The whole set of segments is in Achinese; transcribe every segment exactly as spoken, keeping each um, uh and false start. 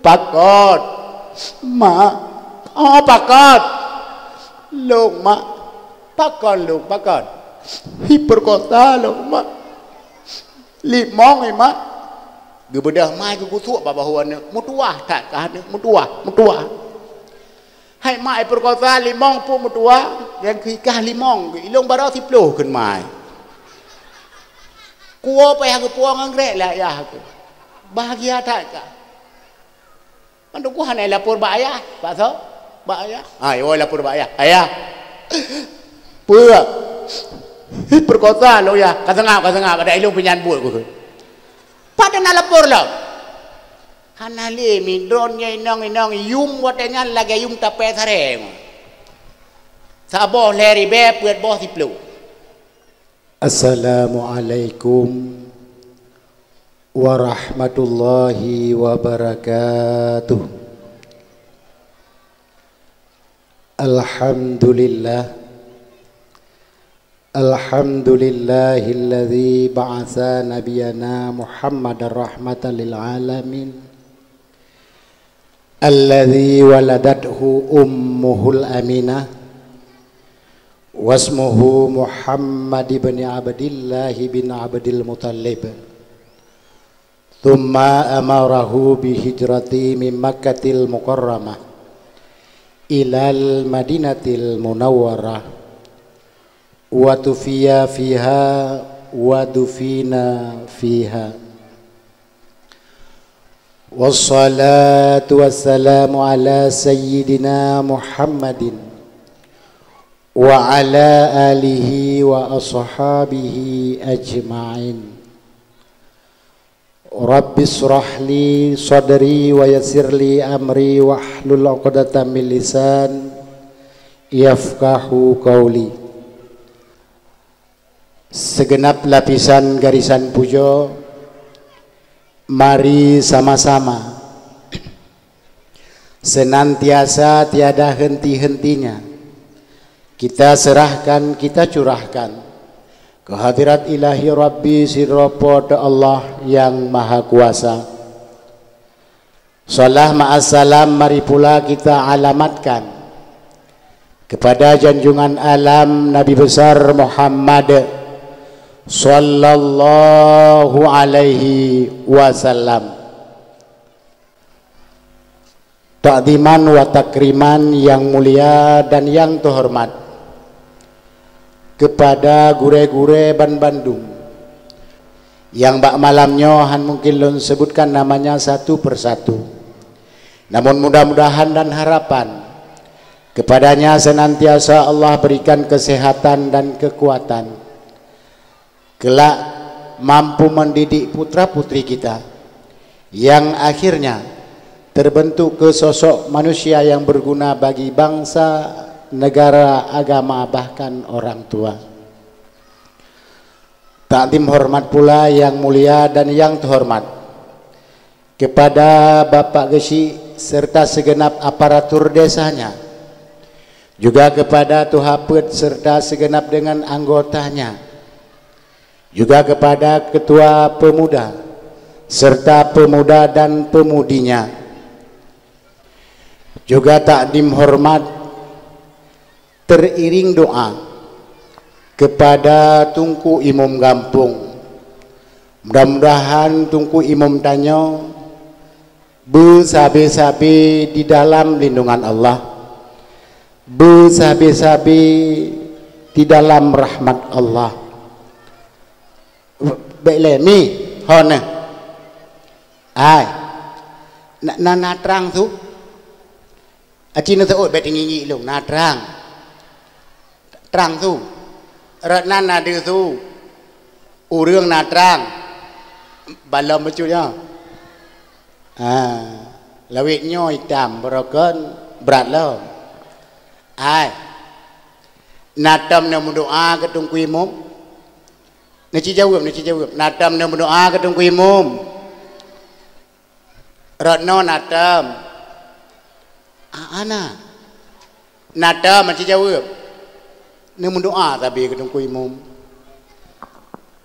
Pakon, mak? Oh, pakon. Lôn, mak. Pakon lôn, pakon? Hiperkosa lôn, mak. Limong, eh, mak. Geubeudôh mai geukusuek bak bahu aneuk. Meutuwah that kah aneuk, meutuwah, meutuwah. Hai mak, iperkosa limong pun meutuwah, nyang keu ikah limong, ilong baroe siplôh kheun mai. Kuwoe payah geupuwoe ngon grek lé ayah keuh. Bahagia that kah. Mandum ku hana ilapor bak ayah, bak soe? Bak ayah. Ha, iwoe ilapor bak ayah. Ayah. Peue? Iperkosa lôn yah. Ka seungab, ka seungab, adak ilong pih nyan buet keuh. Pat na lapor lom? Hana lé, mi droeneuh inong-inong yum watée nyan lagée yum tapée sarée. Saboh lhée ribée peuet boh siplôh. Assalamualaikum warahmatullahi wabarakatuh. Alhamdulillah. Alhamdulillahilladzi ba'atsa nabiyana Muhammadar rahmatan lil alamin, alladzi waladathu ummuhul aminah, wasmuhu Muhammad ibni Abdillah bin Abdil Muttalib. Tsumma amarahu bi hijrati min Makkatil Mukarramah ilal Madinatil Munawwarah, wa tufiya fiha wa dufina fiha. Wassalatu wassalamu ala sayyidina Muhammadin wa ala alihi wa ashabihi ajma'in. Rabbishrah li sadri wa yassir li amri wahlul 'uqdatam min lisan yafqahu qauli. Segenap lapisan garisan pujoe, mari sama-sama senantiasa tiada henti-hentinya kita serahkan, kita curahkan ke hadirat Ilahi Rabbi sidroe Po teu Allah Nyang Mahakuasa. Salam ma'as salam mari pula kita alamatkan kepada junjungan alam Nabi Besar Muhammad sallallahu alaihi wasallam. Takdiman wa takriman yang mulia dan yang terhormat kepada gurée-gurée banbandum nyang bak malam nyoe han mungkin lôn sebutkan namanya satu persatu. Namun mudah-mudahan dan harapan kepadanya senantiasa Allah berikan kesehatan dan kekuatan kelak mampu mendidik putra-putri kita yang akhirnya terbentuk ke sosok manusia yang berguna bagi bangsa, negara, agama, bahkan orang tua. Takdim hormat pula yang mulia dan yang terhormat kepada Bapak Geuchik serta segenap aparatur desanya, juga kepada Tuha Peuet serta segenap dengan anggotanya, juga kepada Ketua Pemuda serta pemuda dan pemudinya. Juga takdim hormat teriring doa kepada Teungku Imum Gampông. Mudah-mudahan Teungku Imum tanyoe beusabe-sabe di dalam lindungan Allah, beusabe-sabe di dalam rahmat Allah. Bék lé mi, hon eh. Ai. Na, na, na trang su. Aci neuseuôt bék teungingi lôn, na trang. Trang su. Rot nan na deuh su. Ureuëng na trang. Balom bacut nyoe. Ha. Lawét nyoe itam beurokon brat lom. Ai. Na tom neumeudoá keu Teungku Imum? Neuci jaweueb, neuci jaweueb. Na tom neumeudoá keu Teungku Imum? Rot noe na tom. A, ana. Na tom, neuci jaweueb. Neumeudoá sabe keu Teungku Imum.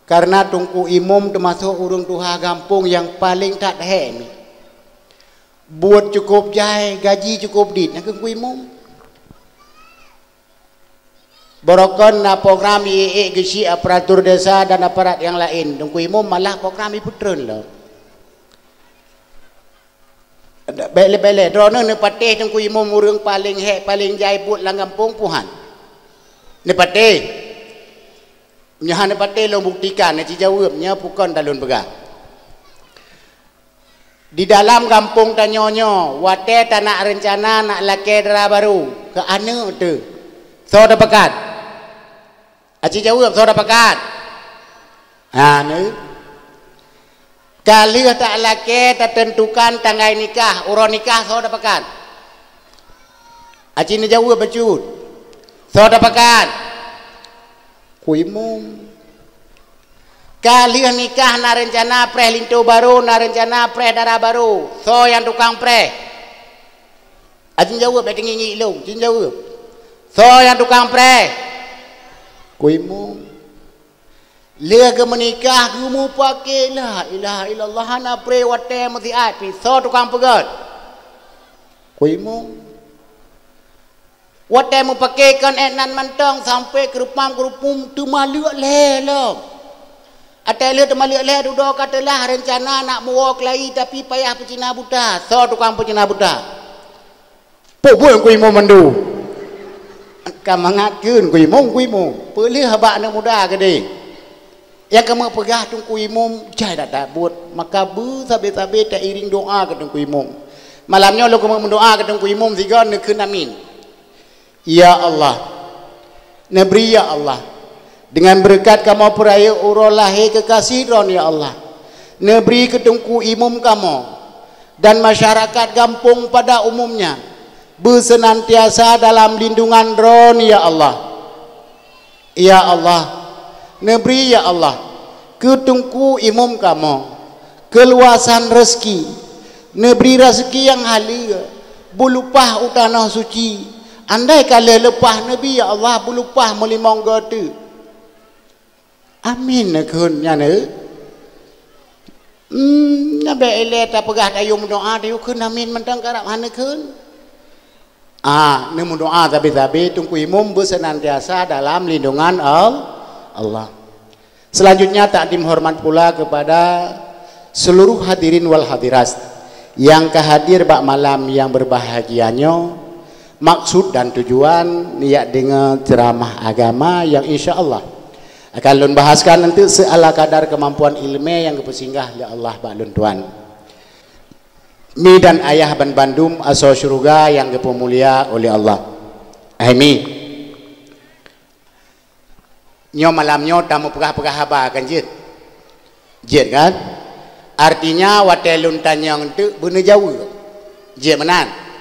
Karena Teungku Imum teumasok ureuëng tuha gampông nyang paleng that hé mi. Buet cukup jai, gaji cukup dit, na keuh Teungku Imum. Barokon na program iék-iék geusyik aparatur desa dan aparat nyang laén, Teungku Imum malah program ipeutreun lom. Bèk lé-bèk lé, droeneuh neupatéh Teungku Imum ureuëng paleng hék, paleng jai buet lam gampông puhan. Neupatéh. Nyoe hana patéh lôn buktikan, neuci jaweueb nyoe bukon talôn peugah. Di dalam gampông tanyoe nyoe, watée tanak reuncana nak lakée dara barô keu aneuëk teuh, soe tapakat? Aci jaweueb, soe tapakat? Aneuëk. Ka lheueh talakée, tateuntukan tanggai nikah, uroe nikah, soe tapakat? Aci neujaweueb bacut. Soe tapakat? Teungku Imum. Ka lheueh nikah na reuncana preh linto barô, na reuncana preh dara barô. Soe nyang tukang preh? Aci jaweueb, bèk teungiek-ngiek lôn, aci jaweueb. Soe nyang tukang preh? Teungku Imum. Lheueh geumeunikah geumupake, la ilaha illallah, hana preh watée meusiat pih. Soe tukang peugét? Teungku Imum. Watée mupake kon ék nan mantong sampoe keureupam-keureupum teuma lheueh lhée lom. Watée lheueh teuma lheueh lhée dudoe ka teulah reuncana nak muwoe keulayi tapi payah peucina buta. Soe tukang peucina buta? Peue buet Teungku Imum mandum? Ka mangat kheun Teungku Imum, Teungku Imum. Peuleueh bak aneuëk muda keudeh. Nyang kamoe peugah Teungku Imum jai that-that buet, maka beusabe-sabe tairing doá keu Teungku Imum. Malam nyoe lôn kamoe meudoá keu Teungku Imum sigoe neukheun amin. Ya Allah, neubri ya Allah, deungon beureukat kamoe peurayeuk uroe lahé keukaséh Droeneuh ya Allah, neubri keu Teungku Imum kamoe dan masyarakat gampông pada umumnya beuseunantiasa dalam lindungan Droeneuh ya Allah. Ya Allah, neubri ya Allah keu Teungku Imum kamoe keuluwasan reuseuki, neubri reuseuki nyang haleue, beulumpah u tanoh suci. Andai ka lheueh leupah neubi ya Allah beulumpah meulimong goe teuk. Amin neukheun nyan eu. Hmm, nyan bèk ilée tapeugah tayue meudoá, tayue kheun amin mantong karab hana kheun. Ah, neumeudoá sabe-sabe Teungku Imum beuseunantiasa dalam lindungan Al-, Allah. Selanjutnya takdim hormat pula kepada seluruh hadirin wal hadirat yang ka hadir bak malam yang berbahagia nyoe. Maksud dan tujuan niat deungoe ceramah agama yang insya Allah akan lôn bahaskan nanti seala kadar kemampuan ilmu yang geupeusinggah lé Allah bak lôn tuan. Mi dan ayah ban bandum asoe syeuruga nyang geupeumulia uleh Allah. Amin. Nyoe malam nyoe tameupeugah-peugah haba kan jeuet? Jeuet kan? Artinya watée lôn tanyong teuk beuneujaweub. Jeuet meunan?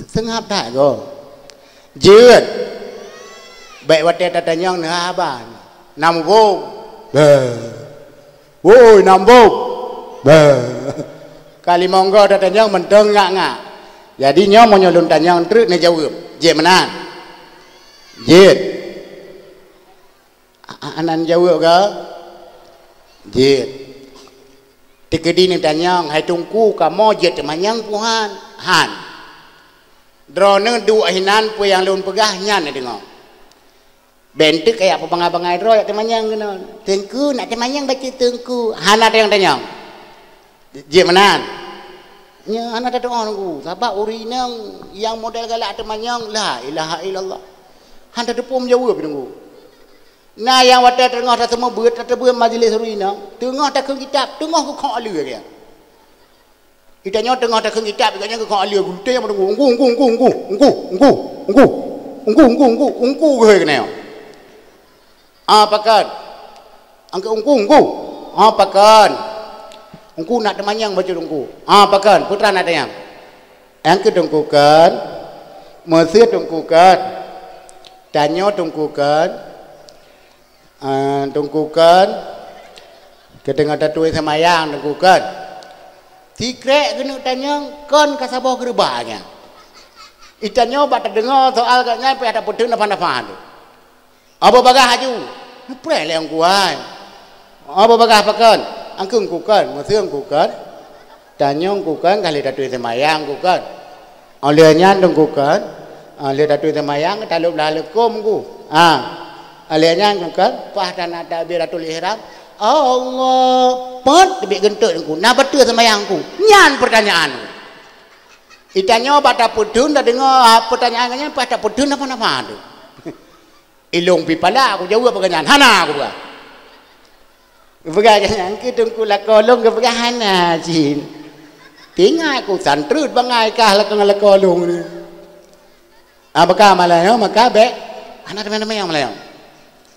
Seungab that goe. Jeuet. Bék watée tatanyong neuhah haba. Na muboh? Beuh. Woi, na muboh? Beuh. Ka limong goe tatanyong mantong ngak-ngak. Jadi nyoe meunyoe lôn tanyong treuk neujaweub. Jeuet meunan? Jeuet. A-, a-, anan jaweueb ka? Jeuet. Teukeudi neutanyong, "Hai Teungku, kamoe jeuet teumanyong peue han?" Han. Droeneuh duek hinan peue nyang lôn peugah nyan neudeungoe. Bék teuk kajak peubangai-bangai droe jak teumanyong keunoe. "Teungku, nak teumanyong bacut Teungku." Hana tanyong-tanyong. Jeuet meunan. Nyoe hana tatu'oh Teungku, sabab ureueng inong nyang model galak teumanyong, la ilaha illallah. Han tateupeue meujaweueb Teungku. Na nyang watée teungoh taseumeubeut, tateubeuen majelis ureueng inong, teungoh takheun kitab, teungoh geukhok aleue geuh. Geutanyoe teungoh takheun kitab, geutanyoe geukhok aleue, geutanyoe meudungoe, "Ungku, ungku, ungku, ungku, ungku, ungku, ungku, ungku, ungku, ungku," geuhôi keunoe. Ah, pakon? Angkeu ungku, ungku. Ah, pakon? Ungku nak teumanyong bacut ungku. Ah, pakon? Peue teuma nak tanyong? Angkeu Teungku kon? Meuseu Teungku kon? Tanyoe Teungku kon? Ah, Teungku kon? Keu teungoh tatuwö seumayang Teungku kon? Sikrek geuneuk tanyong kon ka saboh geureubah nyan. Geutanyoe bak tadeungoe soal gobnyan payah tapeuteun nafah-nafah tu. Abu bagah aju. Neupreh lé Teungku ai. Abu bagah pakon? Angkeu Teungku kon, meuseu Teungku kon. Tanyong ku kan, ka lheueh taturi seumayang ku kan. Óh lheueh nyan dong ku kan, óh lheueh taturi seumayang, talop lam leukôm ku. Ha. Óh lheueh nyan ku kan, paih tana takbiratul ihram. Allah, pat teubiet geunteuk ku. Na beutôi seumayang ku. Nyan peurtanyaan. Itanyoe bak tapeutheun, tadeungoe, ha, peurtanyaan nyan, paih tapeutheun napa-napa tu. Ilông pi pala, aku jaweueb bak nyan. Hana, aku peugah. Peugah nyan keu teungku lakoe lôn, geupeugah hana cit. Tingat ku santreut bangai kah lakoe ngon lakoe lôn ni. Ah, baka malam nyoe, maka bék hana teumanyong-teumanyong malam nyoe.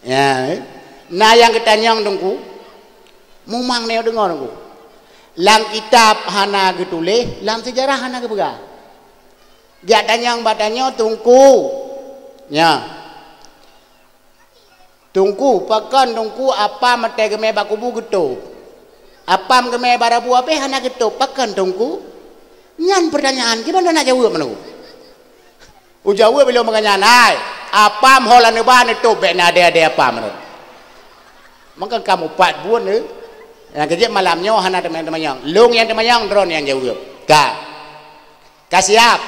Ya, eh. Na nyang geutanyong teungku, mumang nyoe deungoe teungku. Lam kitab hana geutuléh, lam seujarah hana geupeugah. Jak tanyong bak tanyoe teungku. Nya. Teungku, pakon teungku apam watée geumé bak kubu geutôb? Apam geumé bak rabu abéh hana geutôb, pakon teungku? Nyan peurtanyaan, kiban na jaweueb meunurot? Ujaweueb ilông meunganyan, hai, apam ho lam neuba neutôb bék na adé-adé apam meunurot. Maka kamu pat buet ni. Nyang keujeuet malam nyoe hana teumanyong-teumanyong. Lông nyang teumanyong droe nyang jaweueb. Ka. Ka siap.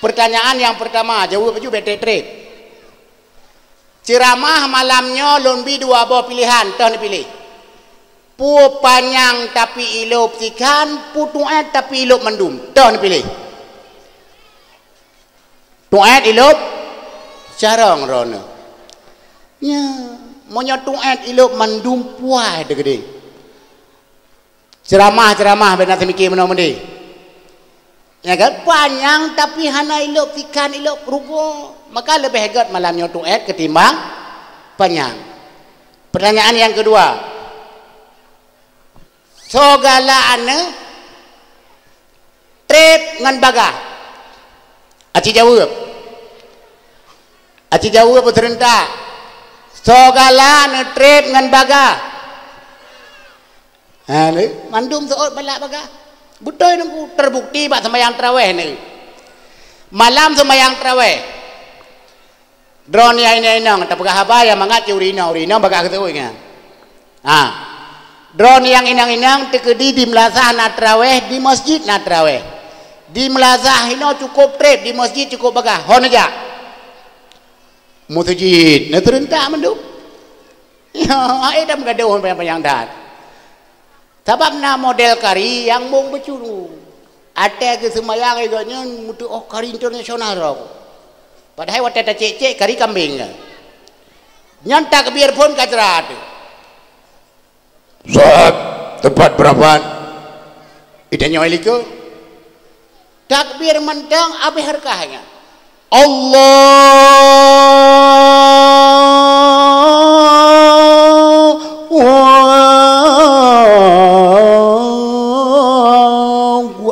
Peurtanyaan nyang peurtama, jaweueb laju bék treb-treb. Ceuramah malam nyoe lôn bi dua boh piléhan, toh neupiléh. Peue panyang tapi ilôb sikhan, peue tuét tapi ilôb mandum, toh neupiléh. Tuét ilôb carông droeneuh. Nya, meunyoe tuét ilôb mandum puai teuh keudeh. Ceuramah-ceuramah bék na teumiki meunoe meudeh. Ya kan? Panyang tapi hana ilôb sikhan ilôb rugoe. Maka leubeh gét malam nyoe tuét keutimbang panyang. Peurtanyaan nyang keudua. Soe galak aneuëk treb ngon bagah? Aci jaweueb. Aci jaweueb beuseureuntak. Soe galak aneuëk treb ngon bagah? Ha, ni, mandum seuôt balak bagah. Beutôi teungku, terbukti bak seumayang tarawéh ni. Malam seumayang tarawéh. Droeneuh nyang inong-inong, tapeugah haba nyang mangat cit ureuëng inong, ureuëng inong bagah geuseuôt nyan. Ha. Droeneuh nyang inong-inong teukeudi di meulasah na tarawéh, di meuseujid na tarawéh. Di meulasah inoe cukôp treb, di meuseujid cukôp bagah. Ho neujak? Meuseujid, na seureuntak mandum. Ya, hai dah meugadôh panyang-panyang that. Sabab na model kari nyang mong beucuru. Até geuseumayang lé gobnyan meutuoh kari internasional droe. Padahai watée tacék-cék kari kambeng ka. Nyan takbir phon ka jrat. Sab, teumpat beurapat. Itanyoe likot. Takbir mantong abéh reukaih nyan. Allahu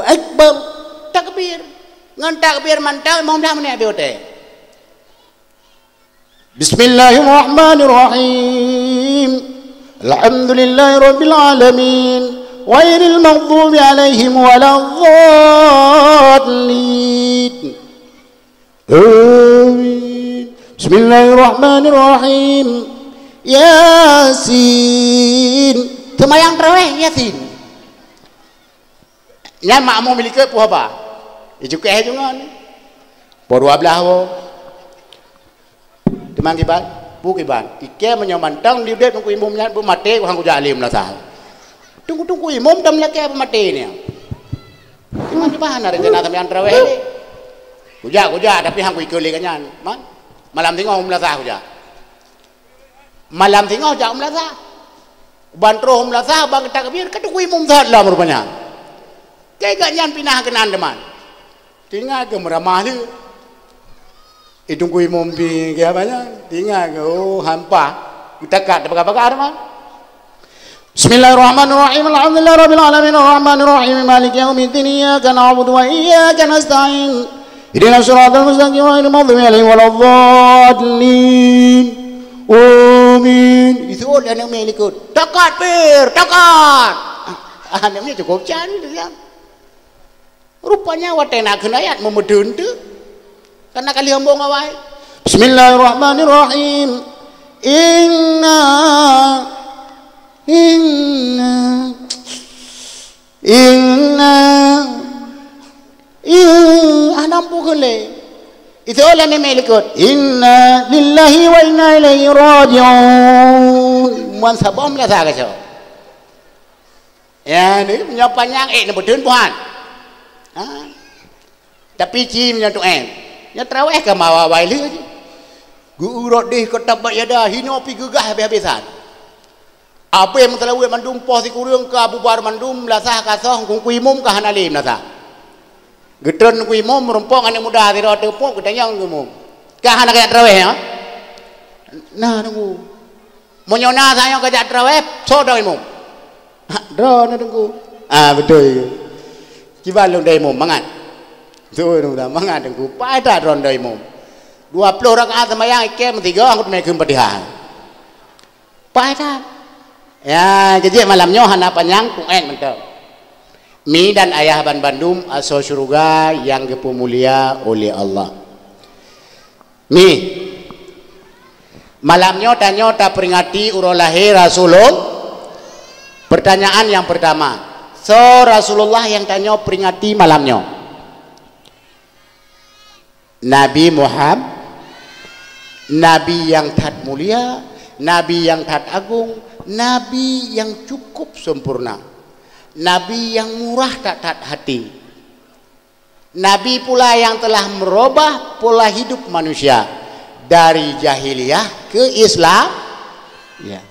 Akbar. Takbir. Ngon takbir mantong, limong blaih menit abéh watée. Bismillahirrahmanirrahim. Alhamdulillahirabbil alamin. Ghairil maghdubi alaihim waladdallin. Amin. Bismillahirrahmanirrahim. Yasin. Seumayang tarawéh Yasin. Nyan makmum likot peue haba? Icukéh deungon. Poh dua blaih woe. Teuma kiban, peue kiban? Ikée meunyoe mantong di udeb teungku imum nyan beumaté, hana kujak lé meulasah. Teungku-teungku imum dan meulakée beumaté ni. Teuma kiban hana rencana seumayang tarawéh lé. Kujak, kujak, tapi hana kuikot lé gobnyan. Man, malam singoh meulasah kujak. Malam singoh jak u meulasah. Ban troh u meulasah, ban takbir, ka teungku imum that lom rupanya. Keu gobnyan pinah keunan teuma. Tingat keu meuramah lé. Teungku imum pi keu apa nyan? Tingat keu, oh, hampa. Meutakak teupeugah-peugah teuma. Bismillahirrahmanirrahim. Alhamdulillahirabbil alamin. Arrahmanirrahim. Maliki yaumiddin. Iyyaka na'budu wa iyyaka nasta'in. Ihdinas siratal mustaqim, ghairil maghdubi alaihim waladdallin. Amin. Itu aneuëk miet likot. Takbir, takbir. Ah, aneuëk miet cukôp can tu ya. Rupanya watée na kheun ayat meumeudeun tu. Karena ka lheueh ambong awai. Bismillahirrahmanirrahim. Inna, inna, inna Ampun kheun lé. Itu lah neumé likot. Inna lillahi wa inna ilaihi raji'un. Muan saboh meulasa ka cok. Ya, ni nyoe panyang, eh, neubeuteun buhan. Ha? Tapi ci meunyoe tu'en. Nyoe traweh ka mawa-wai lheueh jih. Geu-urot deh keutab bak yada, hino pi geugah habéh-habésan. Abéh meuteulaweuet mandum poh sikureueng ka bubar mandum, melasah ka soh, kungku imum ka hana lé melasah. Geutreun kungku imum, meurumpok ngon aneuk muda sidroe teupok, geutanyong kungku imum. Ka hana kajak traweh, ya? Na, teungku. Meunyoe na sayoe kajak traweh, soe droe imum? Ha, droeneuh teungku. Ah, beutôi. Kiban lôn droe imum, mangat. Beutôi, mangat teungku. Paih that droeneuh droe imum. Dua ploh rakaat seumayang, ikém meusigoe, aku teumé kheun Fatihah. Paih that. Ya, keujiek malam nyoe hana panyang, ku'en mantong. Mi dan ayah banbandum asoe syeuruga nyang geupeumulia oleh Allah. Mi, malam nyoe tanyoe taperingati uroe lahé Rasulul-, pertanyaan nyang pertama, soe Rasulullah nyang tanyoe peringati malam nyoe? Nabi Muham-, Nabi nyang that mulia, Nabi nyang that agong, Nabi nyang cukup sempurna, Nabi nyang murah that-that hati. Nabi pula nyang telah merubah pola hidup manusia dari jahiliyah ke Islam. Ya.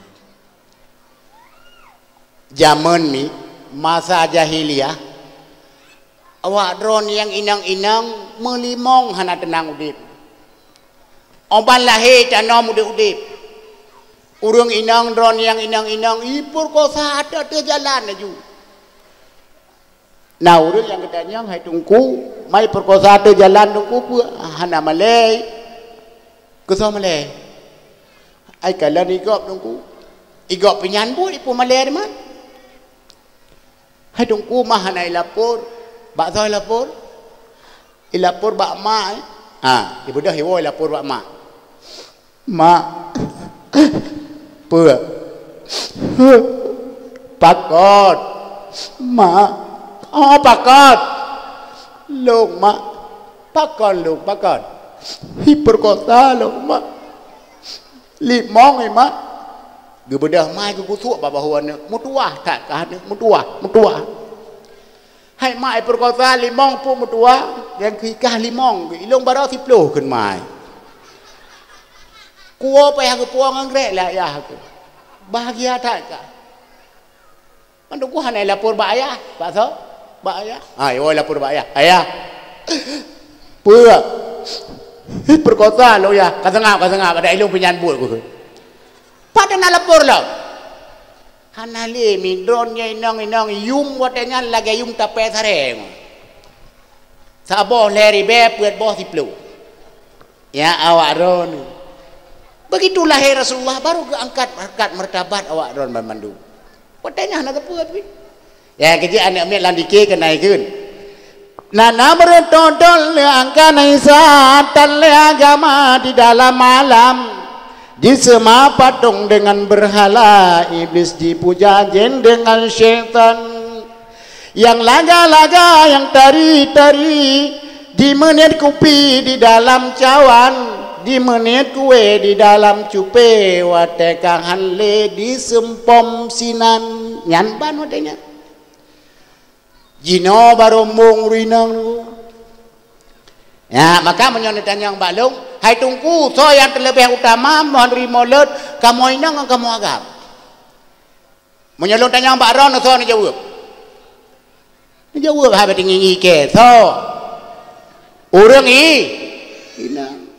Jameun mi, masa jahiliyah, awak droe nyang inong-inong meulimong hana teunang udeb. Óh ban lahé tanom udeb-udeb. Ureuëng inong droe nyang inong-inong ipeurkosa ateueh-ateueh jalan laju. Na ureuëng nyang geutanyong, "Hai Teungku, mai peurkosa ateueh jalan Teungku peue?" "Hana malèe." "Keu soe malèe?" "Ai kalon igob Teungku." "Igob pih nyan buet, ipeue malèe teuma?" "Hai Teungku, mah hana ilapor." "Bak soe ilapor?" "Ilapor bak mak." Ha, ibeudôh iwoe ilapor bak mak. "Mak, peue?" "Pakon, Mak." "Oh, pakon?" "Lôn, Mak." "Pakon lôn, pakon?" "Ipeurkosa lôn, Mak. Limong, eh, Mak." Geubeudôh mai geugusok bak bahu aneuk, meutuwah that kah aneuk, meutuwah, meutuwah. "Hai mak, ipeurkosa limong pun meutuwah, nyang keu ikah limong, ilôn baroe siploh kheun mai. Kuwoe payah geupuwoe ngon grék lé ayah keuh. Bahagia that kah." Mandum ku hana ilapor bak ayah, bak soe? Bak ayah. Ha, iwoe ilapor bak ayah. "Ayah, peue? Ipeurkosa lôn yah, ka seungab, ka seungab, adak ilôn pih nyan buet keuh." Pat na lapor lom? Hana lé, mi droe nyan inong-inong yum watèe nyan lagèe yum tapè sarèe. Saboh lhèe ribèe peuet boh siploh. Ya, awak droeneuh. Begitu lahé Rasulullah, baru geuangkat harkat martabat awak droeneuh banmandum. Watèe nyan hana sapeue pih. Ya, keujiek aneuk miet lam dike keunae kheun. Na, na meureutôh-reutôh lé angka na Isa, tan lé agama di dalam alam. Jiseuma patong deungon beurhala, Iblis jipuja jén deungon syaitan. Nyang laga-laga, nyang tari-tari, jimeuniet kupi di dalam cawan, jimeuniet kué di dalam cupé, watèe ka han lé diseumpom sinan. Nyan ban watèe nyan. Jinoe barô mueng ureueng inong. Ya, maka meunyoe neutanyong bak lôn, "Hai Teungku, soe nyang teuleubèh utama mohon ri mulod, kamoe inong ngon kamoe agam?" Meunyoe lôn tanyong bak droeneuh, soe neujaweueb? Neujaweueb haba tinggi-tinggi kèe, soe? Ureueng i-, inong.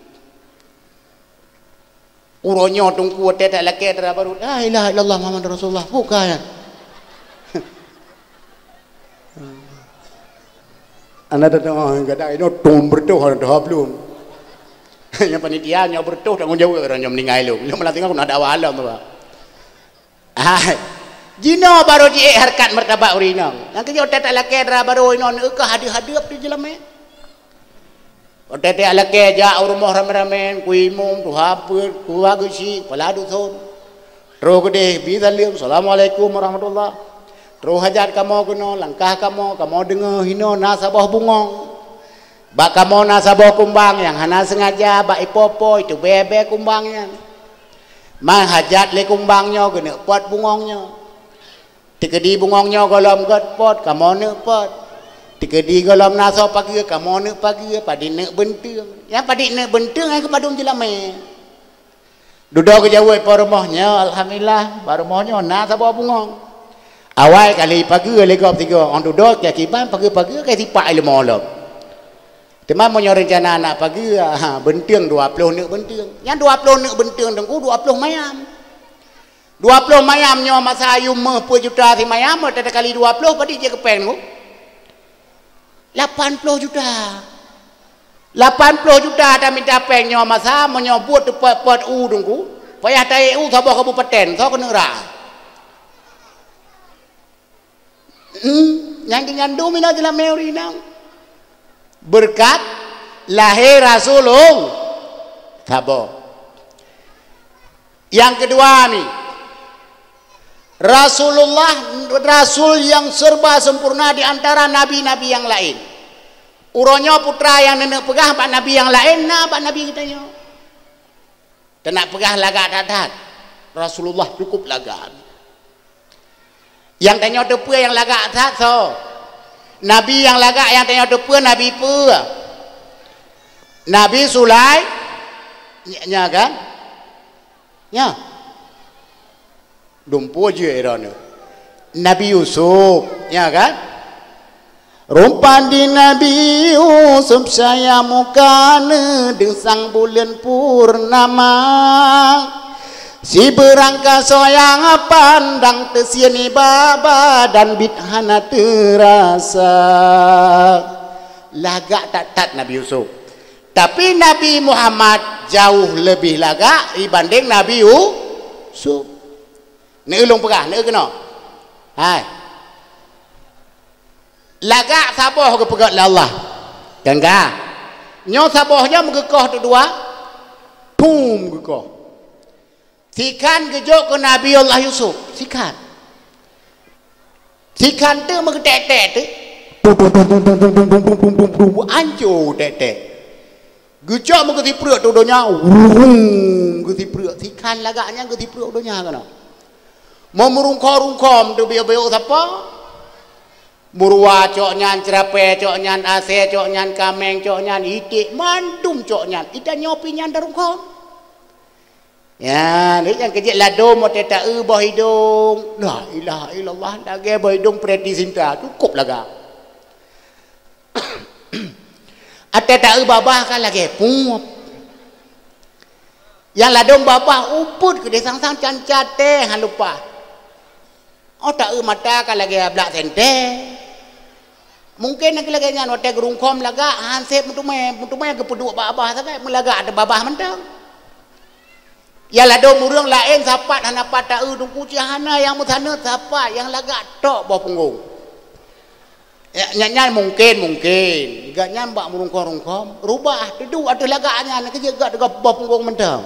Uroe nyoe Teungku watèe talakèe dara barô, "La ilaha illallah Muhammadur Rasulullah." Bukan. Ana datang, oh, kadang inoe tom beureutoh, ada belum. Nyang panitia nyoe beureutoh tanggung jaweueb, ureueng nyoe meuninggai lom. Nyoe malah tinggai keuneuk dakwah alam tu, Pak. Hai. Jinoe barô jiék hareukat martabat ureueng inong. Nyang keu nyoe watèe talakèe dara barô inoe, neukeue hadeup-hadeup di jeulamèe. Watèe talakèe jak u rumoh ramè-ramè, ku imum, tuha peuet, tuha geuchik, kepala dusun. Troh keudeh, bi saleuem, "Assalamualaikum warahmatullah." Troh hajat kamoe keunoe, langkah kamoe, kamoe deungoe hinoe na saboh bungong. Bak kamoe na saboh kumbang nyang hana seungaja bak ipo-po iteubée-bée kumbang nyan. Man hajat lé kumbang nyoe geuneuk pot bungong nyoe. Teukeudi bungong nyoe gohlom gét pot, kamoe neuk pot. Teukeudi gohlom na soe pageue, kamoe neuk pageue, padit neuk beunteung. Nyang padit neuk beunteung nyang keupadum jeulamé. Dudoe geujaweueb po rumoh nyoe, alhamdulillah, bak rumoh nyoe na saboh bungong. Awai kali pageue lé gob sigoe, 'oh dudoe kiban pageue-pageue ka sipak ileumo lom. Teuma meunyoe reuncana nak pageue, ha, beunteung dua ploh neuk beunteung. Nyang dua ploh neuk beunteung teungku dua ploh mayam. Dua ploh mayam nyoe masa ayum méuh peuet juta simayam, teuka kali dua ploh, padit jeuet keu péng teungku? Lapan ploh juta. Lapan ploh juta taminta péng nyoe masa, meunyoe buet teupot-pot u teungku, payah taék u saboh kabupaten, soe keuneuk rhah. Hmm, nyang keu nyan dum inoe jeulamé ureueng inong. Beureukat lahé Rasulullah saboh. Nyang keudua ni, Rasulullah, rasul nyang serba sempurna di antara nabi-nabi nyang laén. Uroe nyoe putra nyang neuneuk peugah bak nabi nyang laén na bak nabi geutanyoe. Teunak peugah lagak that-that. Rasulullah cukup lagak. Nyang tanyoe teupeue nyang lagak that soe? Nabi nyang lagak nyang tanyoe teupeue nabi peue? Nabi Sulai-, nya, nya kan? Nya. Dumpeue jeuet droeneuh. Nabi Yusuf, nya kan? Rupa di Nabi Yusuf cahya mukana deusang buleuen purnama. Sibeurangkasoe nyang pandang teusieni bak badan biet hana teurasa. Lagak that-that Nabi Yusuf. Tapi Nabi Muhammad jauh leubeh lagak dibandeng Nabi Yusuf. Neueu lôn peugah, neueu keunoe. Hai. Lagak saboh geupeugét lé Allah. Kan ka? Nyoe saboh nyoe meugeukoh teuk dua. Pum geukoh. Sikhan geujok keu Nabi Allah Yusuf. Sikhan. Sikhan teuk meugeutek-tek teuk. Anco tek-tek. Geucok meugeusipreuk tu donya, wurung geusipreuk. Sikhan lagak nyan geusipreuk donya kana. Meurungkho-rungkho teubiok-biok sapa? Meuruwa cok nyan, ceurapée cok nyan, asée cok nyan, kaméng cok nyan, iték mandum cok nyan. Ita nyoe pi nyan tarungkho. Ya, ni nyang keujeuet ladôm watée taeu boh idong. La ilaha illallah, lagée boh idong Preity Zinta, cukup lagak. Watée taeu babah ka lagée pueb. Nyang ladôm babah upeuet keudeh sang-sang canca teh han lumpah. Oh, taeu mata ka lagée blak sentée. Mungken nyang lagée nyan watée geurungkhom lagak han sép meuteumé, meuteumé geupeuduek bak babah sagai meulagak ateueh babah mantong. Ya ladôm ureuëng laén sapat hana pat taeu teungku cit hana nyang meusaneut sapat nyang lagak tok boh punggong. Ya, nyan, nyan mungken, mungken. Gobnyan bak meurungkhom-rungkhom, rubah, teuduek ateueh lagak nyan, keujeuet gak teuga boh punggong mantong.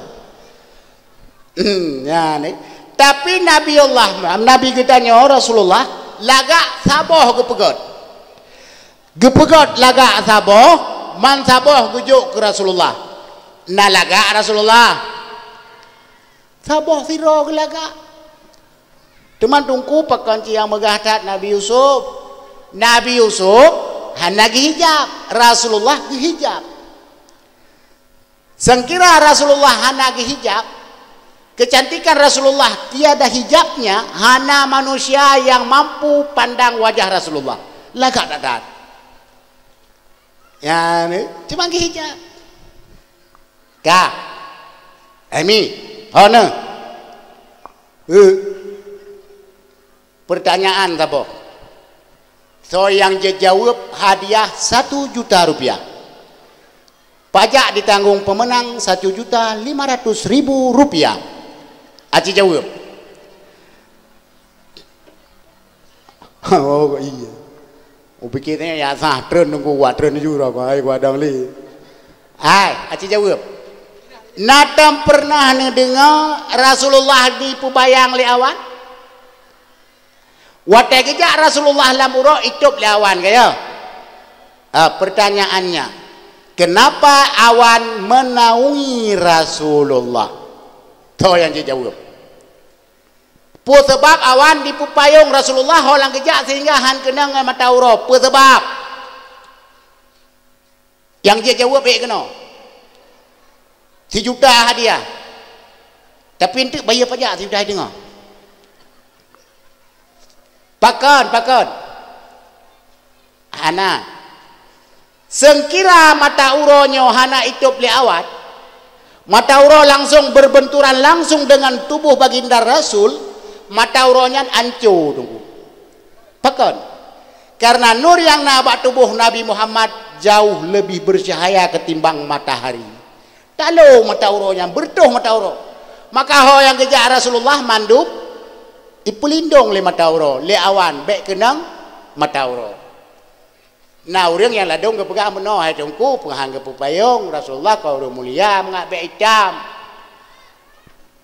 Hmm, nyan, eh. Tapi Nabi Allah, Nabi geutanyoe Rasulullah, lagak saboh geupeugét. Geupeugét lagak saboh, man saboh geujok keu Rasulullah. Na lagak Rasulullah. Saboh sidroe geulagak. Teuma teungku pakon cit nyang meugah that Nabi Yusuf. Nabi Yusuf hana geuhijab, Rasulullah geuhijab. Seukira Rasulullah hana geuhijab, keucantikan Rasulullah tiada hijabnya, hana manusia nyang mampu pandang wajah Rasulullah. Lagak that-that. Ya, ni, cuma geuhijab. Ka. Emi, ho neuh. Eh. Pertanyaan saboh. Soe nyang jijaweueb hadiah satu juta rupiah. Pajak ditanggong pemenang satu juta lima ratus ribu rupiah. Aci jaweueb. Oh, iya. Upikir tanya ya sah tren nunggu wa tren jura ko ai gua dong li. Ai, aci jaweueb. Na tam pernah neudeungoe Rasulullah dipeubayang lé awan? Watée geujak Rasulullah lam uroe itôb lé awan, ka ya? Ah, pertanyaannya, Kenapa awan menaungi Rasulullah? Toh nyang jijaweueb. Peue sabab awan jipeupayong Rasulullah, ho lam geujak sehingga han keunong ngon mata uroe? Peue sabab? Nyang jijaweueb ék keunoe. Sijuta hadiah. Tapi eunteuk bayeue pajak sijuta teungoh. Pakon, pakon? Hana. Seungkira mata uroe nyoe hana itôb lé awan, mata uroe langsung berbenturan langsung dengan tubuh Baginda Rasul, mata uroe nyan anco, Teungku. Pakon? Karena nur nyang na bak tuboh Nabi Muhammad jauh leubeh beucahaya ketimbang matahari. Talo mata uroe nyan, beureutoh mata uroe. Maka ho nyang geujak Rasulullah mandum ipeulindong lé mata uroe, lé awan, bék keunong mata uroe. Na ureuëng nyang ladôm geupeugah meunoe, "Hai Teungku, peue han geupeupayong Rasulullah, kon ureuëng mulia, mangat bék itam."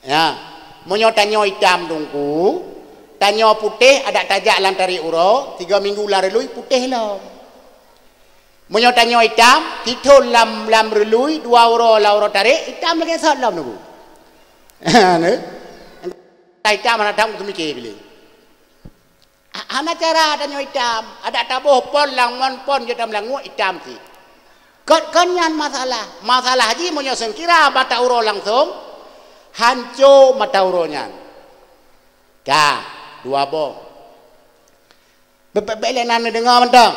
Ya, meunyoe tanyoe itam Teungku, tanyoe putéh, adak tajak lam tarék uroe, tiga minggu lam reului putéh lom. Meunyoe tanyoe itam, tithon lam, lam reului, dua uroe lam uroe tarék, itam lagée sot lom Teungku. Nyoe. Itam hana that teumiké piléh. Ha-, hana cara tanyoe itam. Adak taboh pon lam ngon pon jeuet tam languek itam cit. Kon, kon nyan masalah. Masalah jih meunyoe seungkira mata uroe langsong, hanco mata uroe nyan. Ka, dua boh. Bèk, bèk, bèk lé na neudeungoe mantong.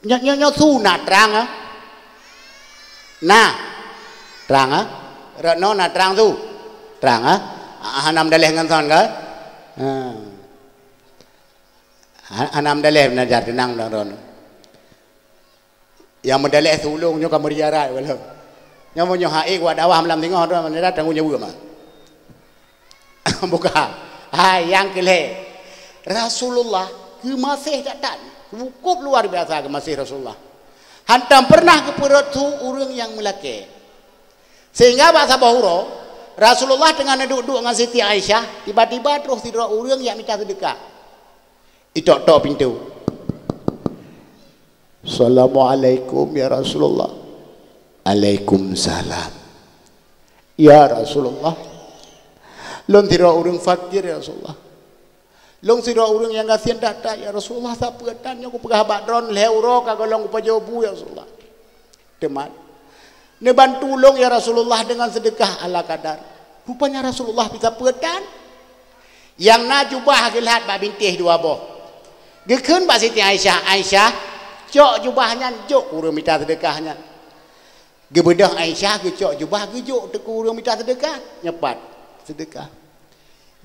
Nyoe, nyoe, nyoe su na trang, ah? Na. Trang, ah? Rot noe na trang su. Trang, ah? Ah, hana meudaleh ngon son, kan? Ha. Ha-, hana meudaleh, beunajar teunang droeneuh. Nyang meudaleh su ulôn nyoe ka meuria rat, waleueng. Nyoe meunyoe hai kuat dakwah malam singoh tu, meunyoe datang nyoe weueh mah. Buka. Hai, nyang keu lhèe. Rasulullah geumaséh that-that. Cukup luar biasa geumaséh Rasulullah. Hantom pernah geupeurot su ureuëng nyang meulakée. Sehingga bak saboh uroe, Rasulullah teungoh neuduek-duek ngon Siti Aisyah, tiba-tiba troh sidroe ureuëng jak mita seudeukah. Itok-tok pintoe. "Assalamualaikum, ya Rasulullah." "Alaikumsalam." "Ya Rasulullah, lôn sidroe ureuëng fakir, ya Rasulullah. Lôn sidroe ureuëng nyang gasien that-that, ya Rasulullah, sapeue tan nyoe kupeugah bak droen lhèe uroe ka gohlom kupajoh bu, ya Rasulullah. Teuma neubantu lôn, ya Rasulullah, deungon seudeukah ala kadar." Rupanya Rasulullah pih sapeue tan. Nyang na jubah geulhat bak bintéh dua boh. Geukheun bak Siti Aisyah, "Aisyah, cok jubah nyan jok keu ureuëng mita seudeukah nyan." Geubeudôh Aisyah geucok jubah geujok teuk keu ureuëng mita seudeukah, nyoe pat seudeukah.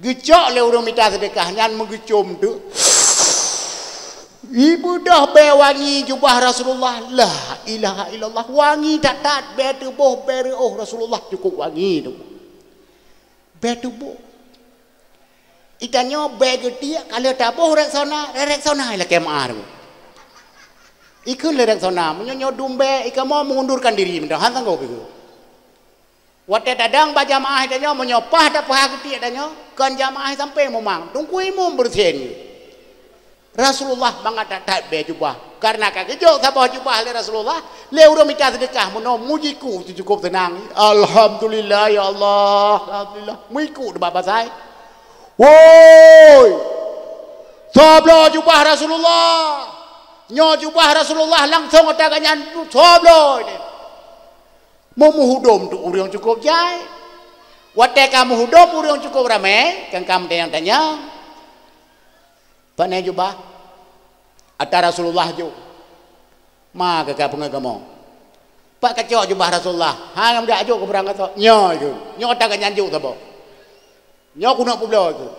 Geucok lé ureuëng mita seudeukah nyan meugeucom teuk. Ibeudôh bèe wangi jubah Rasulullah. La ilaha illallah, wangi that-that, bèe teuboh, bèe reuôh Rasulullah cukup wangi tu. Bèe teuboh. Itanyoe bèe geutiek ka lheueh taboh Rexona, Rexona ilakée meuah tu. Ikheun lé Rexona, meunyoe nyoe dum bèe, ikamoe mengundurkan diri mantong, han sanggob ikheun. Watée tadong bak jamaah tanyoe, meunyoe paih tapeuhah geutiek tanyoe, kon jamaah sampai mumang, Teungku Imum beureusen. Rasulullah mangat that-that bèe jubah. Kareuna ka geujok saboh jubah lé Rasulullah, lé ureuëng mita seudeukah meunoe muji ku cukup seunang. "Alhamdulillah, ya Allah, alhamdulillah." Meuiku teubak basai. "Woi! Soe bloe jubah Rasulullah? Nyoe jubah Rasulullah langsong ata gobnyan soe bloe nyoe?" Meumeuhudom tu ureuëng cukup jai. Watée ka meuhudom ureuëng cukup ramé, kan ka meutanyong-tanyong. "Pane jubah?" "Ata Rasulullah jok." "Ma keu ka peungeuet kamoe?" "Pat kacok jubah Rasulullah?" "Hana meujak jok keu beurangkasoe." "Nyoe jok. Nyoe ata gobnyan jok saboh. Nyoe keuneuk peubloe jok."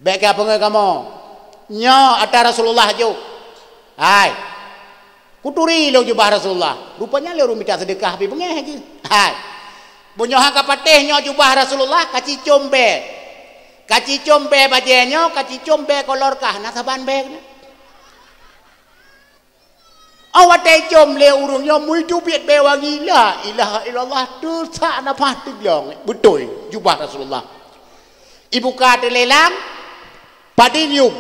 "Bék ka peungeuet kamoe. Nyoe ata Rasulullah jok." "Hai, kuturi lôn jubah Rasulullah." Rupanya lé ureuëng mita seudeukah pih beungéh jih. "Hai, meunyoe han ka patéh nyoe jubah Rasulullah, kacicom bèe. Kacicom bèe bajée nyoe, kacicom bèe kolor kah, na saban bèe keunan." Awak teucom lé ureuëng nyoe meuteubiet bèe wangi, la ilaha illallah, teusak nafah teuglong. Beutôi, jubah Rasulullah. Ibuka teulelang, padé nyium.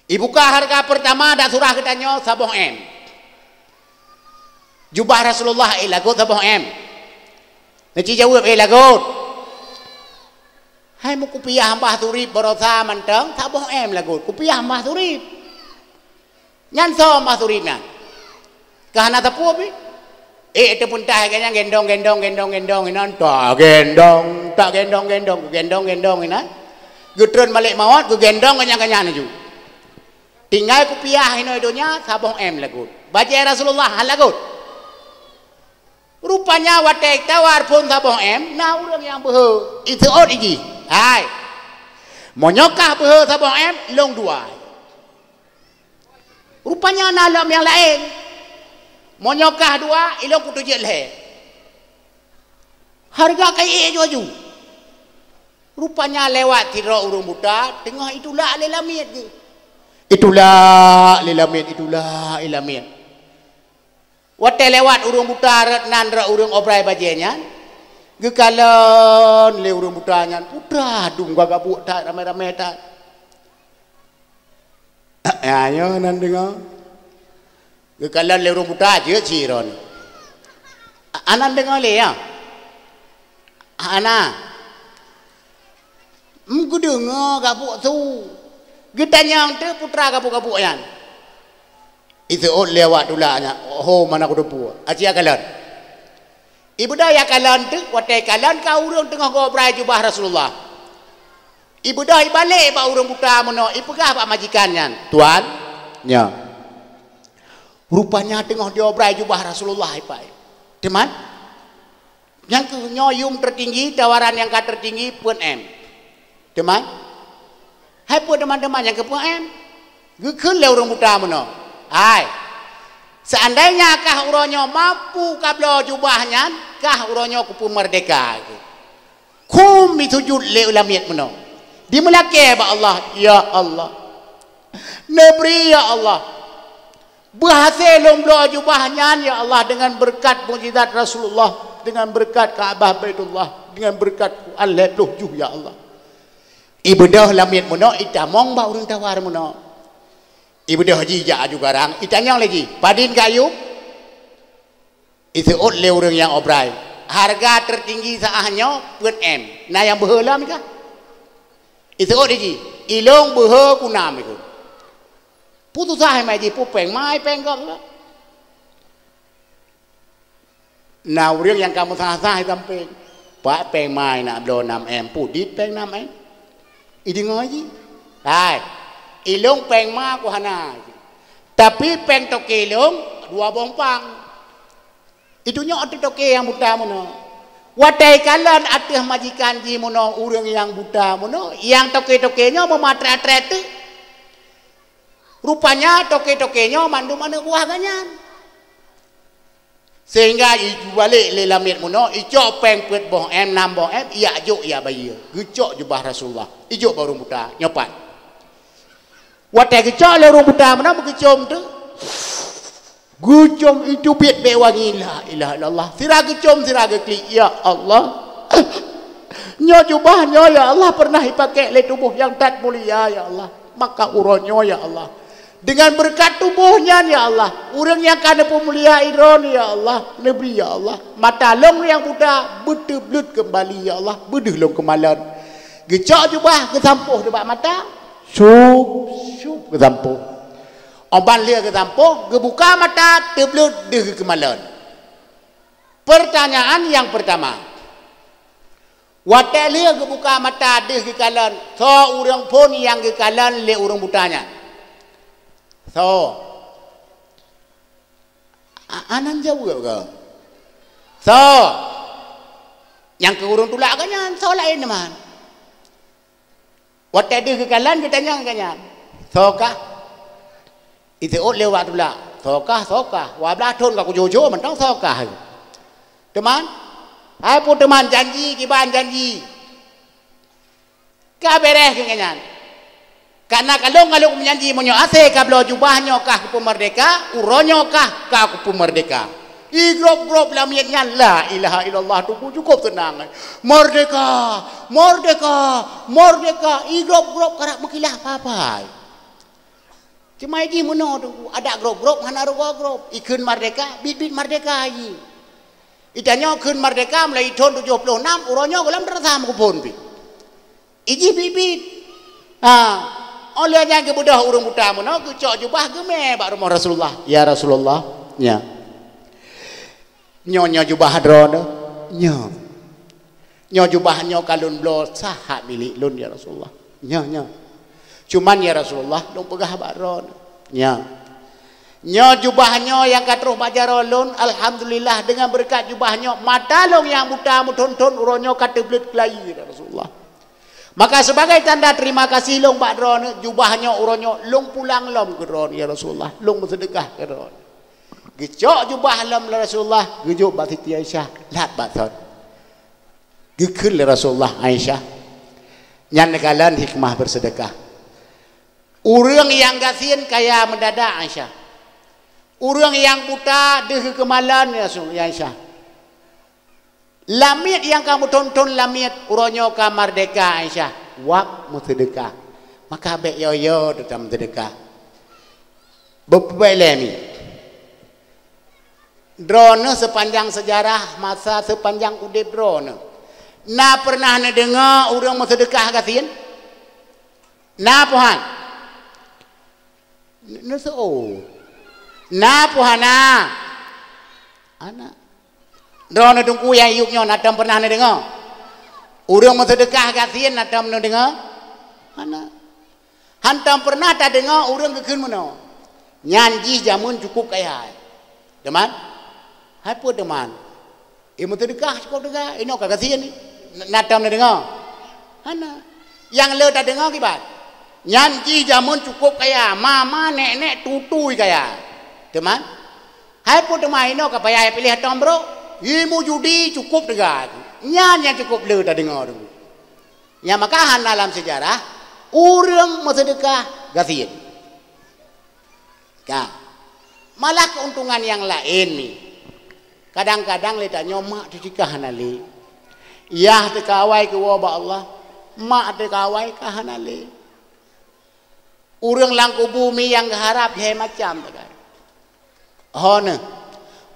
Ibuka hareuga peurtama dak surah geutanyoe saboh M. Jubah Rasulullah ék lagot saboh M. Neuci jaweueb ék lagot. Hai meukupiah mbah surip baroesa mantong saboh M lagot. Kupiah mbah surip. Nyan soe mbah surip nyan? Ka hana sapeue pih. Ék teupeuntaih geuh nyan gendong, gendong, gendong, gendong inan, tak gendong, tak gendong, gendong, gendong, gendong inan. Geutreun malaikat maut, geugendong geuh nyan, geuh nyan laju. Tinggai kupiah inoe donya saboh M lagot. Bajée Rasulullah han lagot. Rupanya watée tawar phon saboh M, na ureuëng nyang beuhe, iseuôt iji. Hai. Meunyoe kah beuhe saboh M, lôn dua. Rupanya na lom nyang laén. Meunyoe kah dua, ilôn kuteujeuet lhée. Hareuga ka iék aju-aju. Rupanya lewat sidroe ureuëng buta, teungoh itulak lé lamiet geuh. Itulak lé lamiet, itulak lé lamiet. Watée lewat ureuëng buta rot nan rot ureuëng obrai bajée nyan, geukalon lé ureuëng buta nyan, putra dum gagabuk that, ramé-ramé that. Ya, nyoe nan deungoe. Geukalon lé ureuëng buta jeuet sidroe. Anan deungoe lé ya. Hana. Em, geudeungoe gabuk su. Geutanyong teuk putra gabuk-gabuk nyan. Iseuôt lé awak tulak nyan, "Ho, mana kuteupue?" Aci ya kalon. Ibeudôh ya kalon teuk, watée kalon ka ureuëng teungoh geuobrai jubah Rasulullah. Ibeudôh ibalek bak ureuëng buta meunoe, ipeugah bak majikan nyan, "Tuan, nyoe." Rupanya teungoh diobrai jubah Rasulullah ipai. Teuma, nyang keuh nyoe yum tertinggi, tawaran nyang ka tertinggi peuet M. Teuma, hai peue teuma-teuma nyang keu peuet M? Geukheun lé ureuëng buta meunoe, "Hai, seandainya kah uroe nyoe mampu kabloe jubah nyan, kah uroe nyoe kupeumeurdeka." Khum jisujut lé lamiet meunoe. Jimeulakée bak Allah, "Ya Allah, neubri ya Allah. Beuhasé lôn bloe jubah nyan ya Allah, deungon beureukat mukjizat Rasulullah, deungon beureukat Ka'bah Baitullah, deungon beureukat Quran lhée ploh juh ya Allah." Ibeudôh lamiet meunoe, itamong bak ureuëng tawar meunoe. Ibeudôh jih jak aju garang, itanyong lé jih, "Padin kayum?" Iseuôt lé ureuëng nyang obrai, "Hareuga tertinggi saah nyoe peuet M." Na nyang beuhe lom kah? Iseuôt lé jih, "Ilôn beuhe kunam ikôt." Putusah ma jih, "Peue péng ma, péng gob." Na ureuëng nyang ka meusah-sah i sampéng, "Pat péng ma na bloe nam M, pudit péng nam M?" Ideungoe jih, "Hai, ilôn péng ma ku hana, tapi péng toke lôn dua boh pang." Itunyok ateueh toke nyang buta meunoe. Watée kalon ateueh majikan jih meunoe ureuëng nyang buta meunoe, nyang toke-toke nyoe meumatra-tra teuk. Rupanya toke-toke nyoe mandum aneuëk buah geuh nyan. Sehingga ijubalek lé lamiet meunoe, icok péng peuet boh M, nam boh M, ijak jok ijak bayeue. Geucok jubah Rasulullah, ijok bak ureuëng buta, nyoe pat. Watée geucok lé ureuëng buta meunan, beugeucom teuk. Geucom itu biet bék wangi, la ilaha illallah. Sira geucom, sira geuklik, "Ya Allah, nyoe jubah nyoe, ya Allah, pernah ipakék lé tuboh nyang that mulia, ya Allah. Maka uroe nyoe, ya Allah, deungon beureukat tuboh nyan, ya Allah, ureuëng nyang ka neupeumulia droeneuh, ya Allah, neubri, ya Allah, mata lôn nyang buta beuteubleuet keumbali, ya Allah, beudeuh lôn keumalon." Geucok jubah, geusampôh nibak mata, syup, syup, geusampôh. Óh ban lheueh geusampôh, geubuka mata, teubleuet deuh geukeumalon. Pertanyaan nyang peurtama, watée lheueh geubuka mata deuh geukalon, soe ureuëng phon nyang geukalon lé ureuëng buta nyan? Soe? A-, anan jaweueb kah? Soe? Nyang keu ureuëng tulak geuh nyan, soe laén teuma? Watée deuh geukalon, geutanyong geuh nyan, "Soe kah?" Iseuôt lé awak tulak, "Soe kah, soe kah? Dua blaih thon ka kujoe-joe mantong soe kah." Teuma, hai peue teuma janji, kiban janji. Ka beureh keu geuh nyan. Kareuna ka lôn-ka lôn meujanji, meunyoe asée ka bloe jubah nyoe kah kupeumeurdeka, uroe nyoe kah ka kupeumeurdeka. Igrôb-grôb lamiet nyan, la ilaha illallah, tuboh cukôp seunang. Meurdeka, meurdeka, meurdeka, igrôb-grôb karab meukilah papai. Cuma jih meunoe Teungku, adak grob-grob hana rugoe grob. Ikheun merdeka, biet-biet merdeka jih. Itanyoe kheun merdeka mulai thon tujoh ploh nam, uroe nyoe gohlom teurasa meukeupon pih. Ijih biet-biet. Ha. Óh lheueh nyan geubeudôh ureuëng buta meunoe, geucok jubah geumé bak rumoh Rasulullah. "Ya Rasulullah, nya. Nyoe, nyoe jubah droeneuh. Nyoe. Nyoe jubah nyoe ka lôn bloe sahat milék lôn, ya Rasulullah. Nyoe, nyoe. Cuman, ya Rasulullah, lôn peugah bak droeneuh. Nyoe. Nyoe jubah nyoe nyang ka troh bak jaroe lôn, alhamdulillah, deungon beureukat jubah nyoe, mata lôn nyang buta meuthon-thon uroe nyoe ka teubleuet keulayi, ya Rasulullah. Maka, sibagai tanda terima kasih lôn bak droeneuh, jubah nyoe uroe nyoe lôn pulang lom keu droeneuh, ya Rasulullah, lôn meuseudeukah keu droeneuh." Geucok jubah lom lé Rasulullah, geujok bak Siti Aisyah, lat bak thon. Geukheun lé Rasulullah, "Aisyah, nyan neukalon hikmah beuseudeukah. Ureuëng nyang gasien kaya meudadak, Aisyah. Ureuëng nyang buta deuh geukeumalon, ya Rasul, ya Aisyah. Lamiet nyang ka meuthon-thon lamiet, uroe nyoe ka merdeka, Aisyah, wab meuseudeukah. Maka bék yo-yo teutab meuseudeukah." Beubek lé mi. Droeneuh seupanjang seujarah masa seupanjang udeb droeneuh, na peureunah neudeungoe ureuëng meuseudeukah gasien? Na peu han? Neuseuôt. Na peu hana? Hana. Droeneuh Teungku nyang yup nyoe na tom peureunah neudeungoe ureuëng meuseudeukah gasien? Na tom neudeungoe? Hana. Hantom peureunah tadeungoe ureuëng geukheun meunoe, "Nyan jih jameun cukup kaya." Teuma? Hai peue teuma? Eh, meuseudeukah cukup teuga, inoe ka gasien ni. Na tom neudeungoe? Hana. Nyang le tadeungoe kiban, "Nyan jih jameun cukup kaya, mama, nek-nek, tutui kaya." Teuma? Hai peue teuma inoe ka payah piléh tom brok? Ilmu judi cukup teuga. Nyan nyang cukup le tadeungoe tu. Nyang maka hana lam seujarah ureuëng meuseudeukah gasien. Ka. Malah keuntungan nyang laén ni. Kadang-kadang lé tanyoe mak teuh cit ka hana lé. Yah teuh ka awai keu woe bak Allah, mak teuh ka awai ka hana lé. Ureuëng lam kubu mi nyang geuharab lhée macam teuka. Ho neuh,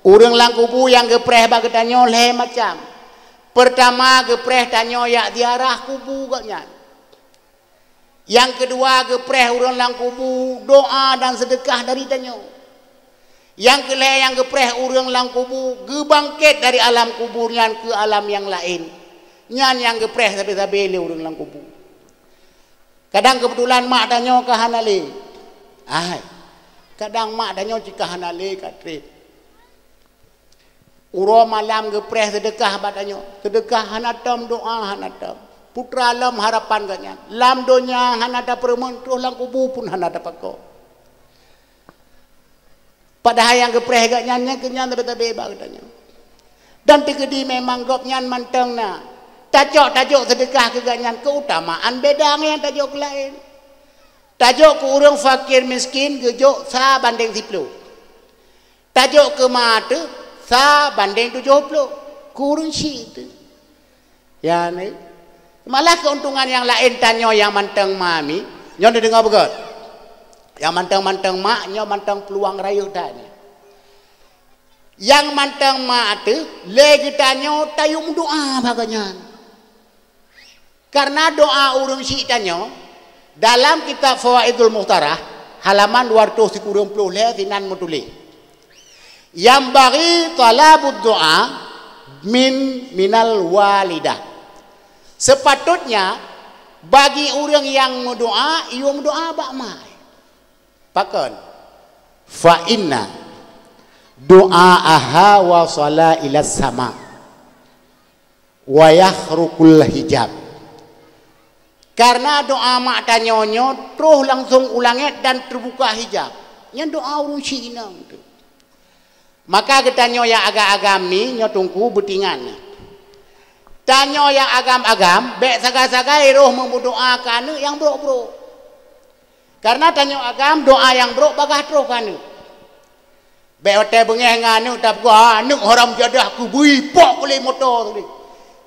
ureuëng lam kubu nyang geupreh bak geutanyoe lhée macam. Peurtama geupreh tanyoe jak ziarah kubu gobnyan. Nyang keudua geupreh ureuëng lam kubu doa dan seudeukah dari tanyoe. Nyang keulhée nyang geupreh ureuëng lam kubu geubangket dari alam kubur nyan keu alam nyang laén. Nyan nyang geupreh sabe-sabe lé ureuëng lam kubu. Kadang keubeutulan mak tanyoe ka hana lé. Hai, kadang mak tanyoe cit ka hana lé ka treb. Uroe malam geupreh seudeukah bak tanyoe. Seudeukah hana tom, doa hana tom. Putra lom harapan gobnyan. Lam donya hana tapeureumeun, troh lam kubu pun hana tapakoe. Padahai nyang geupreh gobnyan nyan keu nyan tabe-tabe bak geutanyoe. Dan teukeudi memang gobnyan mantong na. Tacok-tacok seudeukah keu gobnyan keutamaan beda ngon nyang tajok keu laén. Tajok keu ureuëng fakir miskin geujok sa bandeng siploh. Tajok keu ma teuh sa bandeng tujoh ploh. Keu ureuëng syik teuh. Ya, ni. Malah keuntungan nyang laén tanyoe nyang mantong ma mi, nyoe neudeungoe beugét. Nyang mantong-mantong mak, nyoe mantong peuluang rayeuk that nyoe. Nyang mantong mak teuh, lé geutanyoe tayue meudoa bak gobnyan. Karena doa ureuëng syik tanyoe, dalam kitab Fawaidul Mukhtarah, halaman dua ratus sikureueng ploh lhée sinan meutuléh, "Yanbaghi thalabud du'a min, minal walidah." Sepatutnya bagi ureuëng nyang meudoa, iyue meudoa bak mak. Pakon? "Fa inna du'aaha wasala ilas sama, wa yakhrukul hijab." Karena doa mak tanyoe nyoe troh langsong u langét dan teubuka hijab. Nyan doa ureuëng syik inong teuh. Maka geutanyoe nyang agam-agam mi nyoe Teungku beutingat. Tanyoe nyang agam-agam, bék sagai-sagai roh meumeudoa keu aneuëk nyang brok-brok. Karena tanyoe agam, doa nyang brok bagaih troh keu aneuëk. Bék watée beungéh ngon aneuëk tapeugah, "Ah, aneuëk haram jadah keubeue ipok lé moto tadi."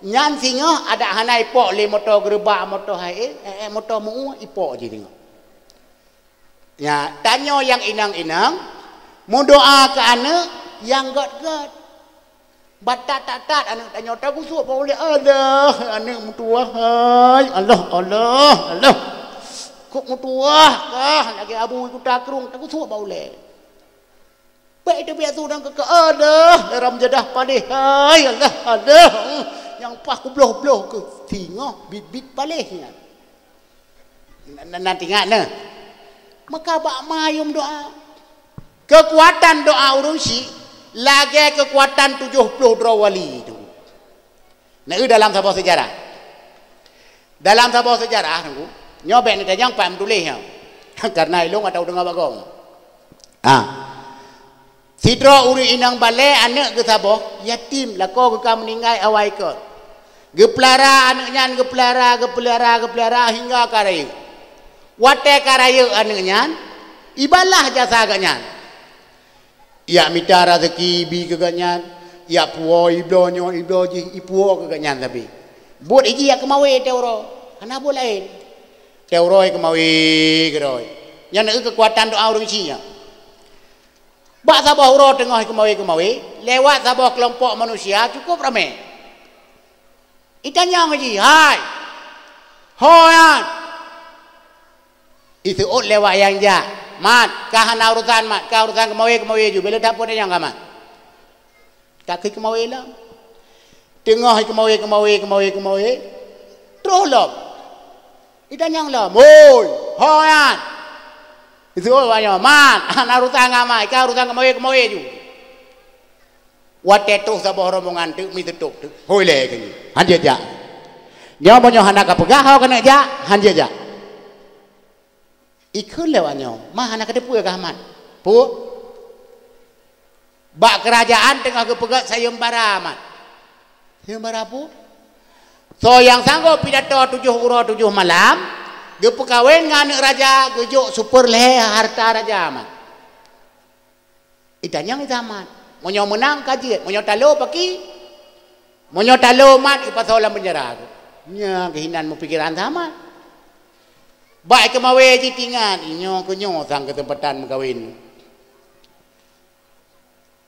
Nyan singoh adak hana ipok lé moto geureubak, moto hai, eh, eh, moto meu-ue, ipok jih singoh. Ya, tanyoe nyang inong-inong, meudoa keu aneuk nyang gét-gét. Batat-tat-tat aneuk tanyoe, tagusok bak ulèe, "Alah, aneuk meutuwah hai, alah, alah, alah. Kok meutuwah kah lagèe abu kuta krueng," tagusok bak ulèe. Bèk teubiet su dan keu, "Alah, dalam jadah paléh hai, alah, alah. Nyang paih kubloh-bloh keuh singoh bit-bit paléh nyan." Na, na, na teuingat na. Maka bak ma yum doa. Keukuatan doa ureueng syik lagèe keukuatan tujoh ploh droe wali tu. Na, dalam saboh seujarah. Dalam saboh seujarah, Teungku, nyoe bèk neutanyong pat meutuléh nyoe. Karena ilôn atau deungoe bak gob. Ah. Sidroe ureueng inong balèe aneuk geusaboh, yatim, lakoe geuh ka meuninggai awai kon. Geupeulara aneuk nyan, geupeulara, geupeulara, geupeulara hingga ka rayeuk. Watèe ka rayeuk aneuk nyan, ibalah jasa geuh nyan. Jak mita raseuki ibi keu geuh nyan, jak puwoe ibloe nyoe ibloe jih, ipuwoe keu geuh nyan sabe. Buet iji jak keumawe teuh uroe, hana buet laén. Teuh uroe keumawe keudroe. Nyan keuh keukuatan doa ureueng syik nyan. Bak saboh uroe teungoh keumawe-keumawe, lewat saboh keulompok manusia cukup ramè. Itanyong jih, "Hai, ho nyan?" Iseuôt lewat nyang jak, "Mat, ka hana urosan, Mat, ka urosan keumawe-keumawe ju, bèk lé tapeuet tanyong ka, Mat." Ka keuh keumawe lom. Teungoh keumawe, keumawe, keumawe, keumawe, troh lom. Itanyong lom, "Hoi, ho nyan?" Iseuôt awak nyoe, "Mat, hana urosan ngon Mat, ka urosan keumawe-keumawe ju." Watèe troh saboh rombongan teuk, mi teutôp teuk, hôi lé keunoe, hanjeuet jak. Nyoe meunyoe hana ka peugah ho keuneuk jak, hanjeuet jak. Ikheun lé awak nyoe, "Ma, hana kateupeue kah, Mat?" "Peue?" "Bak keurajeuen teungoh geupeugöt sayeuembara, Mat." "Sayeuembara peue?" "Soe nyang sanggob pidato tujoh uroe tujoh malam, geupeukawen ngon aneuk raja, geujok super lhèe hareuta raja, Mat." Itanyong Isa, "Mat, meunyoe meunang ka jeuet, meunyoe talo paki?" "Meunyoe talo, Mat, ipasoe lam peunjara." Nyan keuh inan meupikeran Isa, Mat. Bak keumawe jih teuingat, "Nyoe keuh nyoe sang keuseumpatan meukawen."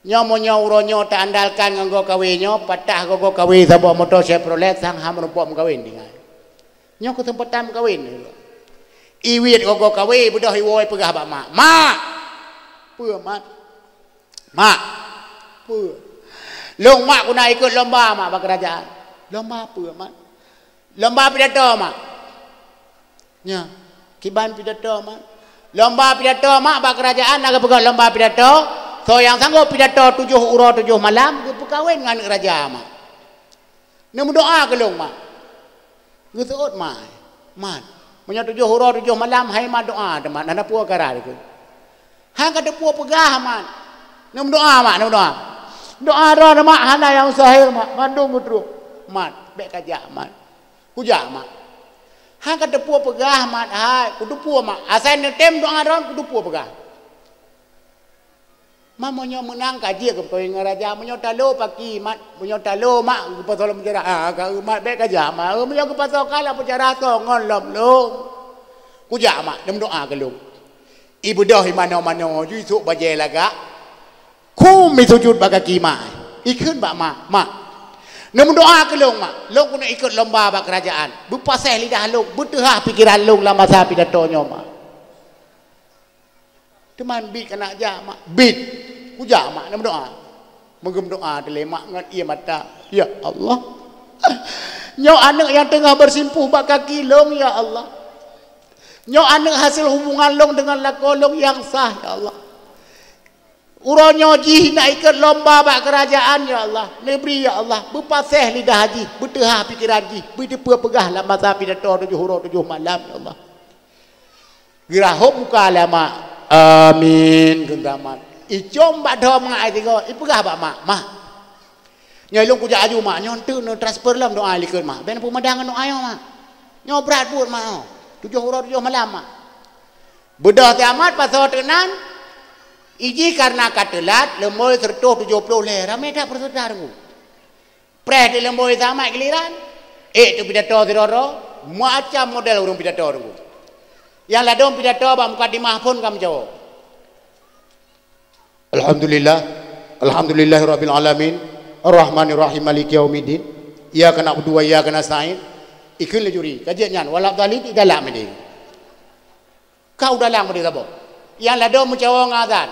Nyoe meunyoe uroe nyoe teuandalkan ngon goe kawe nyoe, patah goe-goe kawe saboh moto Chevrolet sang han meurumpok meukawen tinggai. Nyoe keuseumpatan meukawen. Iwiet goe-goe kawe beudôh iwoe peugah bak mak, "Mak!" "Peue, Mat?" "Mak!" "Peue?" "Lôn, Mak, keuneuk ikot lomba, Mak, bak keurajeuen." "Lomba peue, Mat?" "Lomba pidato, Mak." "Nyoe, kiban pidato, Mak?" "Lomba pidato, Mak, bak keurajeuen na geupeugah lomba pidato, soe nyang sanggob pidato tujoh uroe tujoh malam geupeukawen ngon aneuk raja, Mak." "Neumeudoa keu lôn, Mak." Geuseuôt mak, "Mat, meunyoe tujoh uroe tujoh malam hai mat doa teuh, Mat, hana peue kara dikeue." "Han kateupeue peugah, Mat." "Neumeudoa, Mak, neumeudoa." "Doa droe, Mak, hana nyang mustahil, Mak, mandum geutrok." "Mat, bèk kajak, Mat." "Kujak, Mak." "Han kateupeue peugah, Mat, hai, kuteupeue, Mak. Asai neutem doa droe, kuteupeue peugah." "Mat, meunyoe meunang ka jeuet geupeukawen ngon raja, meunyoe talo paki, Mat, meunyoe talo, Mak, geupasoe lam peunjara, ah, ka, Mat, bèk kajak, Mat. Meunyoe geupasoe ka lam peunjara, soe ngon lom lôn." "Kujak, Mak, neumeudoa keu lôn." Ibeudôh imanoe-manoe ju isôk bajèe lagak, kheun isujut bak gaki mak, ikheun bak mak, "Mak, neumeudoa keu lôn, Mak. Lôn keuneuk ikot lomba bak keurajeuen. Beupaséh lidah lôn, beuteuhah pikeran lôn lam masa pidato nyoe, Mak." "Teuma bit keuneuk jak, Mak." "Bit. Kujak, Mak, neumeudoa." Meugeumeudoa teulé mak ngon ié mata, "Ya Allah, nyoe aneuk nyang teungoh beusimpuh bak gaki lôn, ya Allah. Nyoe aneuk hasé hubungan lôn deungon lakoe lôn nyang sah, ya Allah. Uroe nyoe jih na ikot lomba bak keurajeuen, ya Allah. Neubri, ya Allah, beupaséh lidah jih, beuteuhah pikeran jih, beuteupeue peugah lam masa pidato tujoh uroe tujoh malam, ya Allah." Geurahom muka lé mak. "Amin," kheun mak. Icom bak dhoe mak ai tigo, ipeugah bak mak, "Mak, nyoe lôn kujak aju, Mak. Nyoe enteuk neutransfer lom doa likot, Mak. Bèk neupeumadang ngon doa nyoe, Mak. Nyoe brat buet, Mak, nyoe. Tujoh uroe tujoh malam, Mak." Beudôh teuh amat pasoe teuk nan, ijih kareuna ka teulat, leumoi seureutôh tujoh ploh lhèe, ramé that peserta, Teungku. Preh di leumoi teuh amat giliran, ék teuh pidato sidroe-droe, macam model ureueng pidato, Teungku. Nyang ladôm pidato bak mukadimah phon ka meucawö. Alhamdulillah. Alhamdulillahirabbil alamin. Arrahmanirrahim. Maliki yaumiddin. Iyyaka na'budu wa iyyaka nasta'in. Ikheun lé juri, ka jeuet nyan, waladhdallin, idalak meudeh. Ka u dalam meudeh saboh. Nyang ladôm meucawö ngon azan.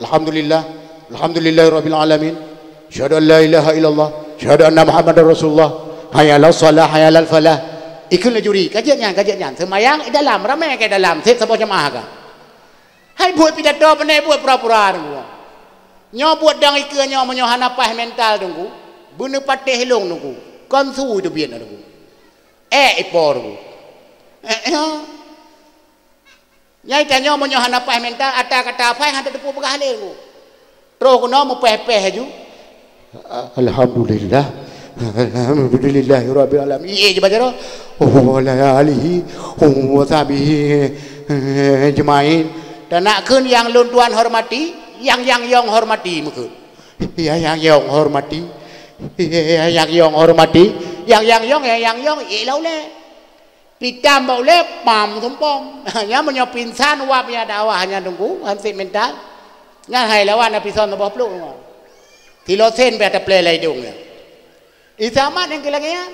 Alhamdulillah. Alhamdulillahirabbil alamin. Asyhadu an la ilaha illallah. Asyhadu anna Muhammadar Rasulullah. Hayya 'alas shalah, hayya 'alal falah. Ikheun lé juri, ka jeuet nyan, ka jeuet nyan. Seumayang i dalam, ramé keu dalam, seb saboh jeumaáh ka. Hai buet pidato, pane buet pura-pura, Teungku. Nyoe buet dong ikeue nyoe, meunyoe hana paih mental, Teungku, beuneupatéh lôn, Teungku, kon su teubiet, Teungku. Ék ipo, Teungku. Ék, ék. Nyai tanyoe meunyoe hana paih mental, ata kata paih hana teupeu peugah lé, Teungku. Troh keunoe meupéh-péh laju. Alhamdulillah. Alhamdulillahirabbil alamin. Ié je baca roh. Wa ala alihi wa sahbihi ajmain. Teunak kheun nyang lôn tuan hormati, nyang nyang yong hormati meukheun. Ya nyang yong hormati. Ya nyang yong hormati. Nyang nyang yong, nyang nyang yong, ié lau lé. Pitam bak ulée, pam tumpom. Nyan meunyoe pingsan wab nyan dakwah nyan Teungku, han sép mental. Nyan hai lawan na pison saboh pluek ngon. Tilosen beh taplé lam idong nyan. I Samat nyang keu lagée nyan.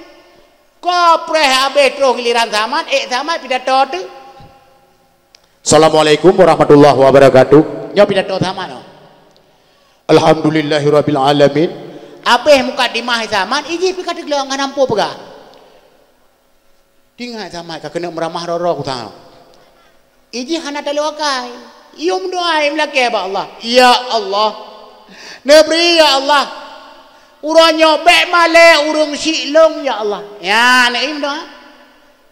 Ko preh habéh troh giliran Samat, ék Samat pidato teuk. Assalamualaikum warahmatullahi wabarakatuh. Nyoe pidato Samat nyoe. Alhamdulillahirabbil alamin. Habéh mukadimah i Samat, ijih pih ka teugleng hana muphom peugah. Tingat Samat ka keuneuk meuramah roro kutang. Ijih hana taloe akai. Yum doa, i meulakée bak Allah. Ya Allah. Neubri ya Allah. Uroe nyoe bék malée ureuëng syiek lôn ya Allah. Ya, na im doa.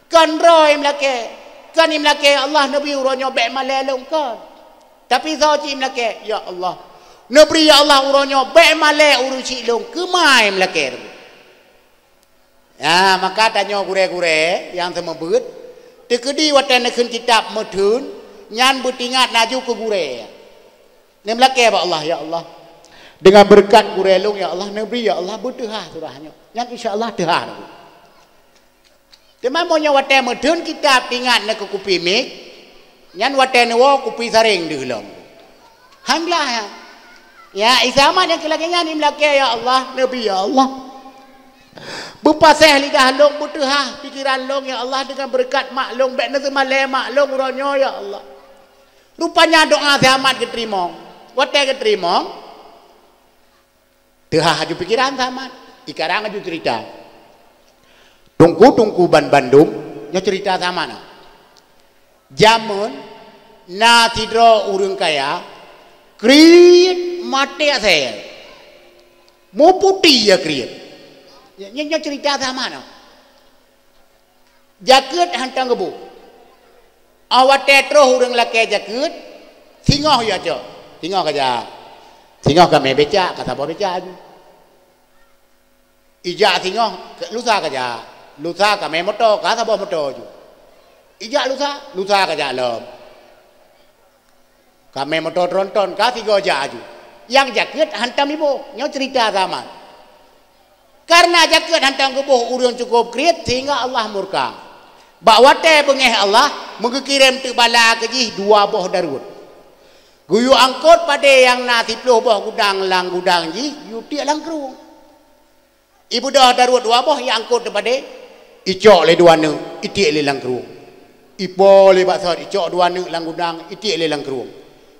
Kon droe i meulakée. Kon i meulakée ya Allah, neubri uroe nyoe bék malée lôn kon. Tapi soe cit i meulakée, ya Allah. Neubri ya Allah uroe nyoe bék malée ureuëng syiek lôn, keumai meulakée. Ya, maka tanyoe gurée-gurée nyang seumeubeuet, teukeudi watée neukheun kitab meutheun, nyan beutingat laju keu gurée. Neumeulakée bak Allah, ya Allah. Deungon beureukat gurée lôn, ya Allah, neubri, ya Allah, beuteuhah surah nyoe. Nyan insya Allah teuhah. Teuma meunyoe watée meutheun kitab tingat neukeu kupi miek, nyan watée neuwoe kupi saréng deuh lom. Han glaih, ya. Ya, i Samat nyang keu lagée nyan i meulakée, ya Allah, neubri, ya Allah. Beupaséh lidah lôn, beuteuhah pikeran lôn, ya Allah, deungon beureukat mak lôn, bék neuseumalée mak lôn uroe nyoe, ya Allah. Rupanya doa Samat geuteurimong. Watée geuteurimong, teuhah laju pikeran Samat, ikarang laju ceurita. Teungku-teungku ban bandum, nyoe ceurita Samat nyoe. Jameun na sidroe ureuëng kaya, kriet maté asée. Meuputéh ya kriet. Nyoe, nyoe ceurita Samat nyoe. Jakeuet hantom geuboh. Óh watée troh ureuëng lakée jakeuet, singoh ya cok. Singoh ka jak. Singoh ka mé becak, ka saboh becak laju. Ijak singoh, lusa ka jak. Lusa ka mé moto, ka saboh moto laju. Ijak lusa, lusa ka jak lom. Ka mé moto tronton, ka sigoe jak laju. Nyang jakeuet hantom iboh. Nyoe ceurita Samat. Kareuna jakeuet hantom geuboh ureuëng cukôp kriet sehingga Allah murka. Bak watée beungéh Allah, meugeukirém teuk bala keu jih dua boh daruet. Geuyue angkot padé nyang na siploh boh gudang lam gudang jih, yue tiek lam krueng. Ibeudôh daruet dua boh, iangkot teupadé, icok lé dua neuk, itiek lé lam krueng. Ipo lé bak sot, icok dua neuk lam gudang, itiek lé lam krueng.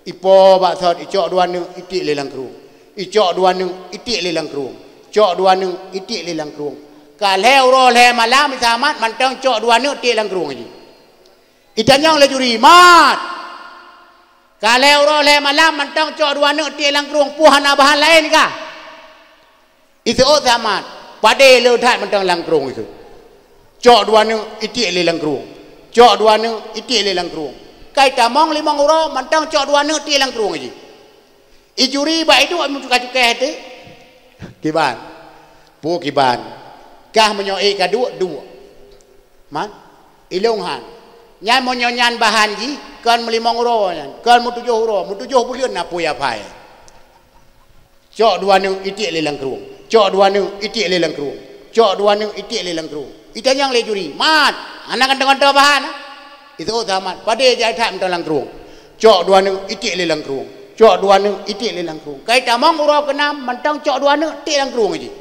Ipo bak sot, icok dua neuk, itiek lé lam krueng. Icok dua neuk, itiek lé lam krueng. Cok dua neuk, itiek lé lam krueng. Ka lhée uroe lhée malam, i Samat mantong cok dua neuk tiek lam krueng jih. Itanyong lé juri, "Mat! Ka lhée uroe lhée malam mantong cok dua neuk tiek lam krueng, peue hana bahan laén kah?" Iseuôt Samat, padé le that mantong lam krueng iseuôt. Cok dua neuk itiek lé lam krueng. Cok dua neuk itiek lé lam krueng. Ka itamong limong uroe mantong cok dua neuk tiek lam krueng jih. Ijuri bak iduek meucuka-cuka até. Kiban. Peue kiban. Kah meunyoe ék ka duek, duek. Man? Ilong han. Nyan meunyoe nyan bahan jih, kon meulimong uroe nyan, kon meutujoh uroe, meutujoh buleuen na peue ya phai. Cok dua neuk itiek lé lam krueng. Cok dua neuk itiek lé lam krueng. Cok dua neuk itiek lé lam krueng. Itanyong lé juri, "Mat, hana kantô-kantô bahan, ah?" Itu zaman, padé jai that mantong lam krueng. Cok dua neuk, itiek lé lam krueng. Cok dua neuk, itiek lé lam krueng. Kai tamong uroe keunam, mantong cok dua neuk, tiek lam krueng jih.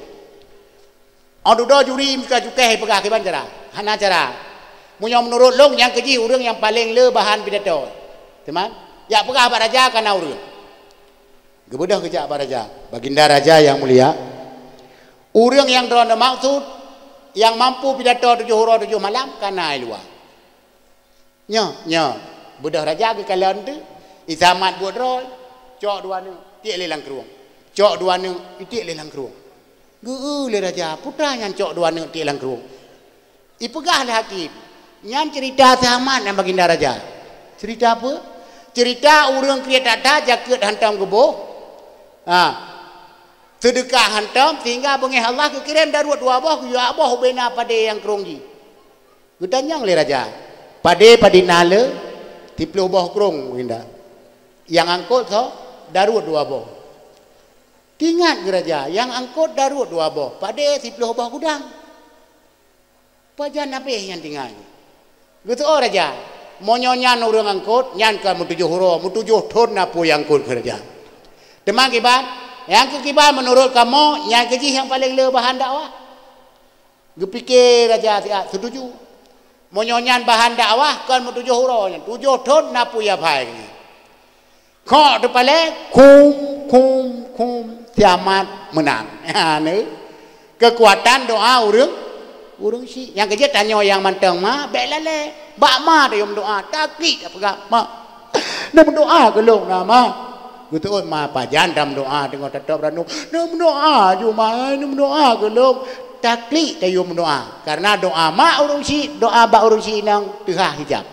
Óh dudoe juri meuka cukéh peugah kiban cara. Hana cara. Meunyoe meunurot lôn, nyang keujih ureuëng nyang paleng le bahan pidato. Teuma, jak peugah bak raja kana ureuëng. Geubeudôh geujak bak raja. Baginda raja yang mulia, ureuëng nyang droeneuh maksud, nyang mampu pidato tujoh uroe tujoh malam, kana i luwa. Nyoe, nyoe. Beudôh raja geukalon teuh, isamat buet droe, cok dua neuk, tiek lé lam krueng. Cok dua neuk, itiek lé lam krueng. Geu-eu lé raja, peue teuma nyan cok dua neuk tiek lam krueng. Ipeugah lé hakim, nyan ceurita sahamat nyang baginda raja. Ceurita peue? Ceurita ureuëng kriet that-that jakeuet hantom geuboh. Ha. Seudeukah hantom, sehingga beungéh Allah geukirém daruet dua boh, geuyue boh ubena padé nyang krueng jih. Geutanyong lé raja, "Padé padit na le?" "Siplôh boh krueng, Baginda." "Nyang angkot soe?" "Daruet dua boh." Teuingat geuh raja, nyang angkot daruet dua boh, padé siplôh boh gudang. Pajan habéh nyan teuingat. Geuteu'oh raja, meunyoe nyan ureuëng angkot, nyan ka meutujoh uroe, meutujoh thon na peue nyang angkot keu raja. Teuma kiban, nyang keu kiban meunurot kamoe, nyan keujih nyang paleng le bahan dakwah. Geupike raja siat, "Seutuju. Meunyoe nyan bahan dakwah, kon meutujoh uroe nyan, tujoh thon na peue ya phai nyan." Khok teupalée, khum, khum, khum, siamat meunang. Ha, neu. Keukuatan doa ureuëng, ureuëng syik. Nyang keujeuet tanyoe nyang mantong ma, bék lalée. Bak ma tayue meudoa, taklik tapeugah, "Ma, neumeudoa keu lôn na, Ma." Geuteu'oh ma, pajan tameudoa teungoh tatôb ranup, "Neumeudoa ju, Ma, ai, neumeudoa keu lôn." Taklik tayue meudoa. Karena doa mak ureuëng syik, doa bak ureuëng syik inong teuhah hijab.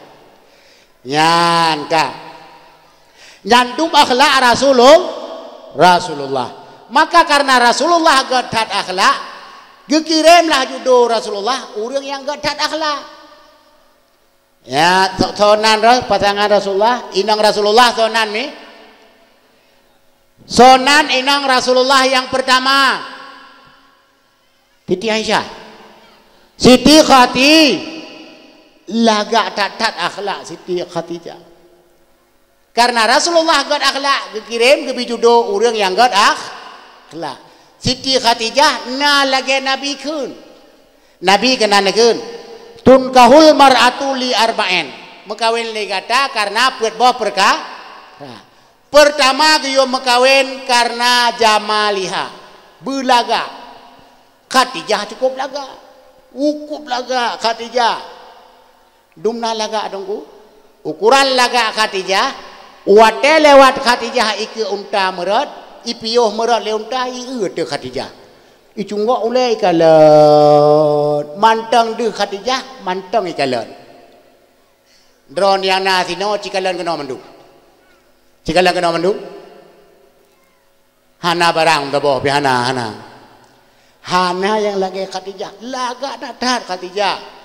Nyan ka. Nyan dum akhlak Rasulul-, Rasulullah. Maka karena Rasulullah gét that akhlak, geukirém lah ju do Rasulullah ureuëng nyang gét that akhlak. Ya, so-, soe nan roh pasangan Rasulullah, inong Rasulullah soe nan mi? Soe nan inong Rasulullah nyang pertama? Siti Aisyah. Siti Khati-, lagak that-that akhlak Siti Khadijah. Karena Rasulullah gét akhlak, geukirém geubi ju do ureuëng nyang gét akh-, akhlak. Siti Khadijah na lagée Nabi kheun. Nabi keunan kheun, "Tunkahul mar'atu li arba'in." Meukawen lé gata karena peuet boh peurka-, pertama geuyue meukawen karena jamaliha, beulagak. Khadijah cukup lagak. Cukup lagak Khadijah. Dum na lagak Teungku. Ukuran lagak Khadijah, watée lewat Khadijah ikeue unta meurot, ipiôh meurot lé unta, ieu teuh Khadijah. Icunggok ulée ikalon, mantong deuh Khadijah, mantong ikalon. Droe nyang na sinoe cikalon keunoe mandum. Cikalon keunoe mandum. Hana barang meusaboh pih hana, hana. Hana nyang lagée Khadijah. Lagak that-that Khadijah.